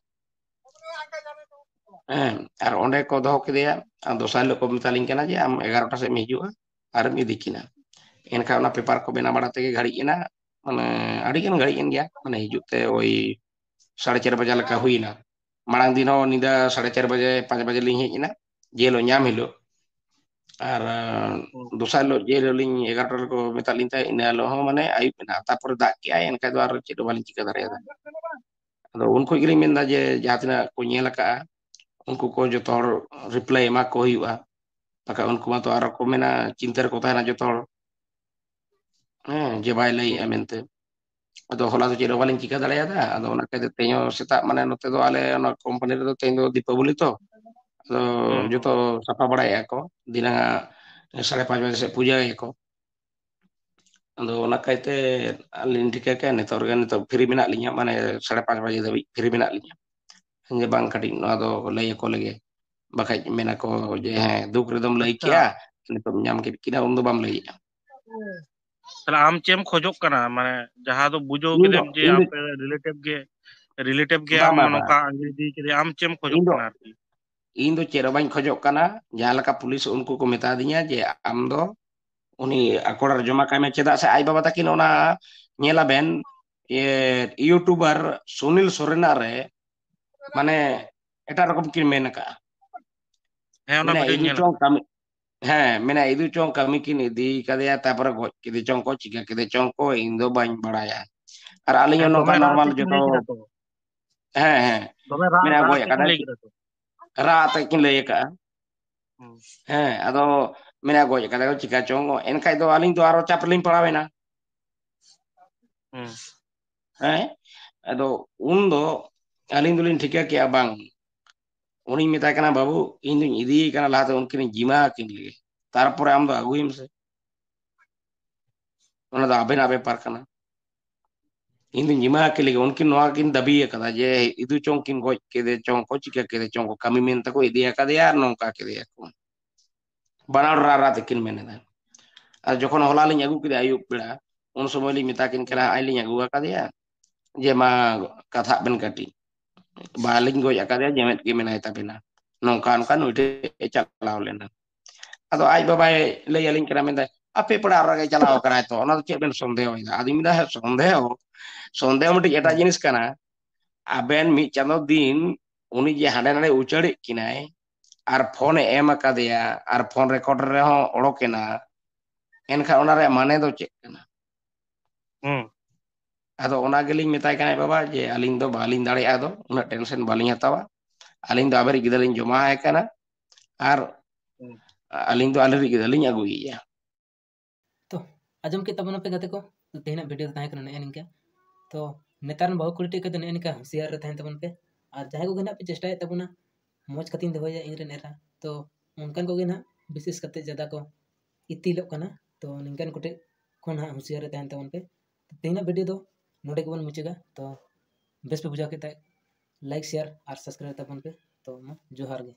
ᱦᱮᱸ, ᱟᱨ ᱚᱸᱰᱮ ᱠᱚ ᱫᱚᱦᱚ ᱠᱮᱫᱮᱭᱟ᱾ ᱟᱨ ᱫᱚᱥᱟᱨ ᱦᱤᱞᱳᱜ ᱠᱚ ᱢᱮᱛᱟᱞᱤᱧ ᱠᱟᱱᱟ ᱡᱮ, "ᱟᱢ ᱮᱜᱟᱨᱚᱴᱟ ᱥᱮᱫ ᱮᱢ ᱦᱤᱡᱩᱜᱼᱟ ᱟᱨᱮᱢ ᱤᱫᱤ ᱠᱤᱱᱟ᱾" ᱮᱱᱠᱷᱟᱱ ᱚᱱᱟ ᱯᱮᱯᱟᱨ ᱠᱚ ᱵᱮᱱᱟᱣ ᱵᱟᱲᱟ ᱛᱮᱜᱮ ᱜᱷᱟᱹᱲᱤᱡ ᱮᱱᱟ, ᱢᱟᱱᱮ ᱟᱹᱰᱤ ᱜᱟᱱ ᱜᱷᱟᱹᱲᱤᱡ ᱮᱱ ᱜᱮᱭᱟ, ᱢᱟᱱᱮ ᱦᱤᱡᱩᱜ ᱛᱮ ᱳᱭ ᱥᱟᱲᱮ ᱪᱟᱨ ᱵᱟᱡᱟ ᱞᱮᱠᱟ ᱦᱩᱭᱱᱟ᱾ ᱢᱟᱲᱟᱝ ᱫᱤᱱ ᱦᱚᱸ ᱧᱤᱫᱟᱹ ᱥᱟᱲᱮ ᱪᱟᱨ ᱵᱟᱡᱮ, ᱯᱟᱸᱪ ᱵᱟᱡᱮ ᱞᱤᱧ ᱦᱮᱡ ᱮᱱᱟ, ᱡᱮ ᱦᱤᱞᱳᱜ ᱧᱟᱢ ᱦᱤᱞᱳᱜ᱾ ᱟᱨ ᱦᱩᱸ᱾ ᱫᱚᱥᱟᱨ ᱦᱤᱞᱳᱜ ᱡᱮ ᱦᱤᱞᱳᱜ ᱞᱤᱧ ᱮᱜᱟᱨᱚᱴᱟ ᱨᱮᱠᱚ ᱢᱮᱛᱟᱫ ᱞᱤᱧ ᱛᱟᱦᱮᱸᱫ, ᱤᱱᱟᱹ ᱦᱤᱞᱳᱜ ᱦᱚᱸ ᱢᱟᱱᱮ ᱟᱹᱭᱩᱵ ᱮᱱᱟ, ᱛᱟᱨᱯᱚᱨᱮ ᱫᱟᱜ ᱠᱮᱜᱼᱟᱭ, ᱮᱱᱠᱷᱟᱱ ᱫᱚ ᱟᱨ ᱪᱮᱫ ᱦᱚᱸ ᱵᱟᱹᱞᱤᱧ ᱪᱤᱠᱟᱹ ᱫᱟᱲᱮᱭᱟᱫᱟ᱾ ᱟᱫᱚ ᱩᱱ ᱠᱷᱚᱱ ᱜᱮᱞᱤᱧ ᱢᱮᱱᱫᱟ ᱡᱮ ᱡᱟᱦᱟᱸ ᱛᱤᱱᱟᱹᱜ ᱠᱚ ᱧᱮᱞ ᱟᱠᱟᱫᱼᱟ, ᱩᱱᱠᱩ ᱠᱚ ᱡᱚᱛᱚ ᱦᱚᱲ ᱨᱤᱯᱞᱟᱭ ᱮᱢᱟ ᱠᱚ ᱦᱩᱭᱩᱜᱼᱟ, ᱵᱟᱠᱷᱟᱡ ᱩᱱᱠᱩ ᱢᱟᱛᱚ ᱟᱨᱚ ᱠᱚ ᱢᱮᱱᱟ, ᱪᱤᱱᱛᱟᱹ ᱨᱮᱠᱚ ᱛᱟᱦᱮᱱᱟ ᱡᱚᱛᱚ ᱦᱚᱲ, ᱦᱮᱸ, ᱡᱮ ᱵᱟᱭ ᱞᱟᱹᱭᱮᱜᱼᱟ ᱢᱮᱱᱛᱮ᱾ ᱟᱫᱚ ᱦᱚᱞᱟ ᱫᱚ ᱪᱮᱫ ᱦᱚᱸ ᱵᱟᱹᱞᱤᱧ ᱪᱤᱠᱟᱹ ᱫᱟᱲᱮᱭᱟᱫᱟ᱾ ᱟᱫᱚ ᱚᱱᱟ ᱠᱷᱟᱹᱛᱤᱨ ᱛᱮᱦᱮᱧ ᱦᱚᱸ ᱥᱮᱛᱟᱜ, ᱢᱟᱱᱮ, ᱱᱚᱛᱮ ᱫᱚ ᱟᱞᱮ ᱚᱱᱟ ᱠᱳᱢᱯᱟᱱᱤ ᱨᱮᱫᱚ ᱛᱮᱦᱮᱧ ᱫᱚ ᱫᱤᱯᱟᱵᱚᱞᱤ ᱛᱚ, ᱟᱫᱚ ᱦᱩᱸ, ᱦᱩᱸ᱾ ᱡᱚᱛᱚ ᱥᱟᱯᱷᱟ ᱵᱟᱲᱟᱭᱮᱜᱼᱟ ᱠᱚ, ᱫᱷᱤᱱᱟᱹᱝ ᱦᱟᱸᱜ ᱥᱟᱲᱮ ᱯᱟᱸᱪ ᱵᱟᱡᱮ ᱥᱮᱫ ᱯᱩᱡᱟᱹᱭᱟᱠᱚ᱾ ᱟᱫᱚ ᱚᱱᱟ ᱠᱟᱭᱛᱮ ᱟᱹᱞᱤᱧ ᱴᱷᱤᱠᱟᱹ ᱠᱮᱜᱼᱟ, ᱱᱤᱛᱚᱜ ᱨᱮᱜᱮ, ᱱᱤᱛᱚᱜ ᱯᱷᱨᱤ ᱢᱮᱱᱟᱜ ᱞᱤᱧᱟ, ᱢᱟᱱᱮ, ᱥᱟᱲᱮ ᱯᱟᱸᱪ ᱵᱟᱡᱮ ᱫᱷᱟᱹᱵᱤᱡ ᱯᱷᱨᱤ ᱢᱮᱱᱟᱜ ᱞᱤᱧᱟ᱾ ᱡᱮ ᱵᱟᱝ, ᱠᱟᱹᱴᱤᱡ ᱱᱚᱣᱟ ᱫᱚ ᱞᱟᱹᱭ ᱟᱠᱚ ᱞᱮᱜᱮ, ᱵᱟᱠᱷᱟᱡ ᱢᱮᱱᱟᱠᱚ ᱡᱮ, "ᱦᱮᱸ, ᱫᱩᱠ ᱨᱮᱫᱚᱢ ᱞᱟᱹᱭ ᱟᱪᱪᱷᱟ᱾ ᱠᱮᱜᱼᱟ, ᱱᱤᱛᱚᱜ ᱧᱟᱢ ᱠᱮᱫ ᱠᱤᱱᱟ, ᱩᱱ ᱫᱚ ᱵᱟᱢ ᱞᱟᱹᱭᱮᱜᱼᱟ᱾" ᱛᱟᱦᱞᱮ ᱟᱢ ᱪᱮᱫ ᱮᱢ ᱠᱷᱚᱡᱚᱜ ᱠᱟᱱᱟ? ᱢᱟᱱᱮ, ᱡᱟᱦᱟᱸ ᱫᱚ ᱵᱩᱡᱷᱟᱹᱣ ᱤᱧ ᱫᱚ, ᱠᱮᱫᱮᱢ ᱡᱮ ᱤᱧ ᱫᱚ ᱟᱯᱮ ᱨᱤᱞᱮᱴᱤᱵᱷ ᱜᱮ, ᱨᱤᱞᱮᱴᱤᱵᱷ ᱜᱮ ᱵᱟᱝ, ᱟᱢ ᱵᱟᱝ, ᱱᱚᱝᱠᱟ ᱵᱟᱝ᱾ ᱟᱸᱜᱤᱨ ᱤᱫᱤ ᱠᱮᱫᱮᱭᱟ, ᱟᱢ ᱪᱮᱫ ᱮᱢ ᱠᱷᱚᱡᱚᱜ ᱤᱧ ᱫᱚ, ᱠᱟᱱᱟ ᱟᱨᱠᱤ? ᱤᱧ ᱫᱚ ᱪᱮᱫ ᱦᱚᱸ ᱵᱟᱹᱧ ᱠᱷᱚᱡᱚᱜ ᱠᱟᱱᱟ᱾ ᱡᱟᱦᱟᱸ ᱞᱮᱠᱟ ᱯᱩᱞᱤᱥ ᱩᱱᱠᱩ ᱠᱚ ᱢᱮᱛᱟ ᱫᱤᱧᱟ ᱡᱮ, "ᱟᱢ ᱫᱚ ᱩᱱᱤ ᱟᱠᱚ ᱚᱲᱟᱜ ᱨᱮ ᱡᱚᱢᱟ ᱠᱟᱭ ᱢᱮ", ᱪᱮᱫᱟᱜ ᱥᱮ ᱟᱡ ᱵᱟᱵᱟ ᱛᱟᱹᱠᱤᱱ ᱚᱱᱟ, ᱧᱮᱞᱟᱵᱮᱱ, ᱤᱭᱟᱹ, ᱤᱭᱩᱴᱩᱵᱟᱨ ᱥᱩᱱᱤᱞ ᱥᱚᱨᱮᱱᱟᱜ ᱨᱮ, ᱢᱟᱱᱮ, ᱮᱴᱟᱜ ᱨᱚᱠᱚᱢ ᱠᱤᱱ ᱢᱮᱱ ᱟᱠᱟᱜᱼᱟ᱾ ᱦᱮᱸ, ᱚᱱᱟ ᱢᱟᱱᱮ, ᱵᱷᱤᱰᱤᱭᱳᱧ ᱤᱫᱩ ᱧᱮᱞ ᱪᱚᱝ ᱟᱠᱟᱫᱟ᱾ ᱠᱟᱹᱢᱤ, ᱦᱮᱸ, ᱢᱮᱱᱟ, "ᱤᱫᱩ ᱪᱚᱝ ᱠᱟᱹᱢᱤ ᱠᱤᱱ ᱤᱫᱤ ᱠᱟᱫᱮᱭᱟ, ᱛᱟᱨᱯᱚᱨᱮ ᱜᱚᱡ ᱠᱮᱫᱮ ᱪᱚᱝ ᱠᱚ, ᱪᱤᱠᱟ ᱠᱮᱫᱮ ᱪᱚᱝ ᱠᱚ, ᱤᱧ ᱫᱚ ᱵᱟᱹᱧ ᱵᱟᱲᱟᱭᱟ᱾" ᱟᱨ ᱟᱹᱞᱤᱧ ᱦᱮᱸ, ᱦᱚᱸ ᱱᱚᱝᱠᱟ ᱫᱚᱢᱮ ᱨᱟᱜ ᱱᱚᱨᱢᱟᱞ ᱛᱮᱠᱤᱱ ᱡᱚᱛᱚ, ᱞᱟᱹᱭ ᱠᱮᱫᱟ ᱛᱚ᱾ ᱦᱮᱸ, ᱦᱮᱸ, ᱫᱚᱢᱮ ᱨᱟᱜ, ᱢᱮᱱᱟ, ᱨᱟᱜ "ᱜᱚᱡ ᱛᱮᱠᱤᱱ ᱟᱠᱟᱫᱟᱭ", ᱞᱟᱹᱭ ᱠᱮᱫᱟ ᱛᱚ᱾ ᱨᱟᱜ ᱟᱛᱮ ᱠᱤᱱ ᱞᱟᱹᱭ ᱟᱠᱟᱫᱼᱟ᱾ ᱦᱩᱸ᱾ ᱦᱮᱸ, ᱟᱫᱚ ᱢᱮᱱᱟ, "ᱜᱚᱡ ᱟᱠᱟᱫᱟ ᱠᱚ, ᱪᱤᱠᱟ ᱪᱚᱝ", ᱮᱱᱠᱷᱟᱡ ᱫᱚ ᱟᱹᱞᱤᱧ ᱫᱚ ᱟᱨᱚ ᱪᱟᱯ ᱨᱮᱞᱤᱧ ᱯᱟᱲᱟᱣ ᱮᱱᱟ᱾ ᱦᱮᱸ, ᱟᱫᱚ ᱩᱱ ᱫᱚ ᱟᱹᱞᱤᱧ ᱫᱚᱞᱤᱧ ᱴᱷᱤᱠᱟᱹ ᱠᱮᱜᱼᱟ, ᱵᱟᱝ, ᱩᱱᱤᱧ ᱢᱮᱛᱟᱭ ᱠᱟᱱᱟ, "ᱵᱟᱹᱵᱩ, ᱤᱧ ᱫᱩᱧ ᱤᱫᱤᱭᱮ ᱠᱟᱱᱟ ᱞᱟᱦᱟᱛᱮ, ᱩᱱᱠᱤᱱᱤᱧ ᱡᱤᱢᱟ ᱟᱹᱠᱤᱱ ᱞᱮᱜᱮ, ᱛᱟᱨᱯᱚᱨᱮ ᱟᱢ ᱫᱚ ᱟᱹᱜᱩᱭᱮᱢ ᱥᱮ, ᱚᱱᱟ ᱫᱚ ᱟᱵᱮᱱᱟᱜ ᱵᱮᱯᱟᱨ ᱠᱟᱱᱟ᱾ ᱤᱧ ᱫᱩᱧ ᱡᱤᱢᱟ ᱟᱹᱠᱤᱱ ᱞᱮᱜᱮ, ᱩᱱᱠᱤᱱ ᱱᱚᱣᱟ ᱠᱤᱱ ᱫᱟᱹᱵᱤ ᱟᱠᱟᱫᱟ ᱡᱮ ᱤᱫᱩ ᱪᱚᱝ ᱠᱤᱱ ᱜᱚᱡ ᱠᱮᱫᱮ ᱪᱚᱝ ᱠᱚ, ᱪᱤᱠᱟᱹ ᱠᱮᱫᱮ ᱪᱚᱝ ᱠᱚ, ᱠᱟᱹᱢᱤ ᱢᱮᱱ ᱛᱮᱠᱚ ᱤᱫᱤ ᱟᱠᱟᱫᱮᱭᱟ ᱟᱨ ᱱᱚᱝᱠᱟ ᱠᱮᱫᱮᱭᱟ ᱠᱚ᱾" ᱵᱟᱱᱟ ᱦᱚᱲ ᱨᱟᱜ ᱨᱟᱜ ᱛᱮᱠᱤᱱ ᱢᱮᱱ ᱮᱫᱟ᱾ ᱟᱨ ᱡᱚᱠᱷᱚᱱ ᱦᱚᱞᱟ ᱞᱤᱧ ᱟᱹᱜᱩ ᱠᱮᱫᱮᱭᱟ ᱟᱹᱭᱩᱵ ᱵᱮᱲᱟ, ᱩᱱ ᱥᱚᱢᱚᱭ ᱞᱤᱧ ᱢᱮᱛᱟ ᱠᱤᱱ ᱠᱟᱱᱟ, ᱦᱩᱸ᱾ "ᱟᱡ ᱞᱤᱧ ᱟᱹᱜᱩ ᱟᱠᱟᱫᱮᱭᱟ, ᱡᱮ ᱢᱟ ᱠᱟᱛᱷᱟᱜ ᱵᱮᱱ ᱠᱟᱹᱴᱤᱡ, ᱵᱟᱞᱤᱧ ᱜᱚᱡ ᱟᱠᱟᱫᱮᱭᱟ, ᱡᱮᱢᱮᱫ ᱜᱮ ᱢᱮᱱᱟᱭ ᱛᱟᱵᱮᱱᱟ, ᱱᱚᱝᱠᱟ ᱚᱱᱠᱟ ᱱᱩᱭ ᱴᱷᱮᱱ ᱮ ᱪᱟᱞᱟᱣ ᱞᱮᱱᱟ᱾" ᱟᱫᱚ ᱟᱡ ᱵᱟᱵᱟᱭ ᱞᱟᱹᱭ ᱟᱹᱞᱤᱧ ᱠᱟᱱᱟ, ᱢᱮᱱᱫᱟᱭ, "ᱟᱯᱮ ᱯᱟᱲᱟ ᱨᱮᱜᱮ ᱪᱟᱞᱟᱣ ᱟᱠᱟᱱᱟᱭ ᱛᱚ, ᱚᱱᱟ ᱫᱚ ᱪᱮᱫ ᱵᱮᱱ ᱥᱚᱱᱫᱮᱦᱚᱭᱮᱫᱟ?" ᱟᱫᱚᱧ ᱢᱮᱱᱫᱟ, "ᱦᱮᱸ, ᱥᱚᱱᱫᱮᱦᱚ, ᱥᱚᱱᱫᱮᱦᱚ ᱢᱤᱫᱴᱤᱡ ᱮᱴᱟᱜ ᱦᱩᱸ᱾ ᱡᱤᱱᱤᱥ ᱠᱟᱱᱟ᱾ ᱟᱵᱮᱱ ᱢᱤᱫ ᱪᱟᱸᱫᱚ ᱫᱤᱱ ᱩᱱᱤ ᱡᱮ ᱦᱟᱸᱰᱮ ᱱᱟᱰᱮ ᱩᱪᱟᱹᱲᱮᱫ ᱠᱤᱱᱟᱭ, ᱟᱨ ᱯᱷᱳᱱ ᱮ ᱮᱢ ᱟᱠᱟᱫᱮᱭᱟ, ᱟᱨ ᱯᱷᱳᱱ ᱨᱮᱠᱚᱨᱰ ᱨᱮᱦᱚᱸ ᱚᱰᱚᱠ ᱮᱱᱟ, ᱮᱱᱠᱷᱟᱱ ᱚᱱᱟ ᱨᱮᱭᱟᱜ ᱢᱟᱱᱮ ᱫᱚ ᱪᱮᱫ ᱠᱟᱱᱟ?" ᱦᱩᱸ᱾ ᱟᱫᱚ ᱚᱱᱟ ᱜᱮᱞᱤᱧ ᱢᱮᱛᱟᱭ ᱠᱟᱱᱟ, "ᱵᱟᱵᱟ, ᱡᱮ ᱟᱹᱞᱤᱧ ᱫᱚ ᱵᱟᱹᱞᱤᱧ ᱫᱟᱲᱮᱭᱟᱜᱼᱟ, ᱟᱫᱚ ᱩᱱᱟᱹᱜ ᱴᱮᱱᱥᱮᱱ ᱵᱟᱹᱞᱤᱧ ᱦᱟᱛᱟᱣᱟ, ᱟᱹᱞᱤᱧ ᱫᱚ ᱟᱵᱮᱱ ᱨᱤᱡ ᱜᱤᱫᱽᱨᱟᱹ ᱞᱤᱧ ᱡᱚᱢᱟ ᱟᱭ ᱠᱟᱱᱟ, ᱟᱨ ᱦᱩᱸ᱾ ᱟᱹᱞᱤᱧ ᱫᱚ ᱟᱞᱮ ᱨᱤᱡ ᱜᱤᱫᱽᱨᱟᱹ ᱞᱤᱧ ᱟᱹᱜᱩᱭᱮᱭᱟ᱾" ᱛᱚ, ᱟᱸᱡᱚᱢ ᱠᱮᱫ ᱛᱟᱵᱚᱱᱟᱯᱮ ᱜᱟᱛᱮ ᱠᱚ, ᱛᱚ, ᱛᱮᱦᱮᱧᱟᱜ ᱵᱷᱤᱰᱤᱭᱳ ᱫᱚ ᱛᱟᱦᱮᱸ ᱠᱟᱱᱟ ᱱᱮᱜᱼᱮ ᱱᱤᱝᱠᱟ᱾ ᱛᱚ, ᱱᱮᱛᱟᱨ ᱨᱮᱱ ᱵᱟᱹᱦᱩ ᱠᱩᱲᱤ ᱴᱷᱮᱡ ᱠᱷᱚᱡ ᱫᱚ ᱱᱮᱜᱼᱮ ᱱᱤᱝᱠᱟ ᱦᱩᱸᱥᱤᱭᱟᱨ ᱨᱮ ᱛᱟᱦᱮᱱ ᱛᱟᱵᱚᱱ ᱯᱮ᱾ ᱟᱨ ᱡᱟᱦᱟᱸᱭ ᱠᱚᱜᱮ ᱱᱟᱦᱟᱜ ᱯᱮ ᱪᱮᱥᱴᱟᱭᱮᱫ ᱛᱟᱵᱚᱱᱟ ᱢᱚᱡᱽ ᱠᱟᱛᱮᱧ ᱫᱚᱦᱚᱭᱟ ᱤᱧ ᱨᱮᱱ ᱮᱨᱟ, ᱛᱚ, ᱚᱱᱠᱟᱱ ᱠᱚᱜᱮ ᱱᱟᱦᱟᱜ ᱵᱤᱥᱮᱥ ᱠᱟᱛᱮ ᱡᱟᱫᱟ ᱠᱚ ᱤᱛᱤᱞᱚᱜ ᱠᱟᱱᱟ᱾ ᱛᱚ, ᱱᱤᱝᱠᱟᱱ ᱠᱚᱴᱷᱮᱡ ᱠᱷᱚᱱ ᱦᱟᱸᱜ ᱦᱩᱥᱤᱭᱟᱨ ᱨᱮ ᱛᱟᱦᱮᱱ ᱛᱟᱵᱚᱱ ᱯᱮ᱾ ᱛᱮᱦᱮᱧᱟᱜ ᱵᱷᱤᱰᱤᱭᱳ ᱫᱚ ᱱᱚᱰᱮ ᱜᱮᱵᱚᱱ ᱢᱩᱪᱟᱹᱫᱟ᱾ ᱛᱚ, ᱵᱮᱥ ᱯᱮ ᱵᱩᱡᱷᱟᱹᱣ ᱠᱮᱫ ᱠᱷᱟᱡ ᱞᱟᱭᱤᱠ, ᱥᱮᱭᱟᱨ ᱟᱨ ᱥᱟᱵᱥᱠᱨᱟᱭᱤᱵ ᱛᱟᱵᱚᱱ ᱯᱮ᱾ ᱛᱚ, ᱢᱟ ᱡᱚᱦᱟᱨ ᱜᱮ᱾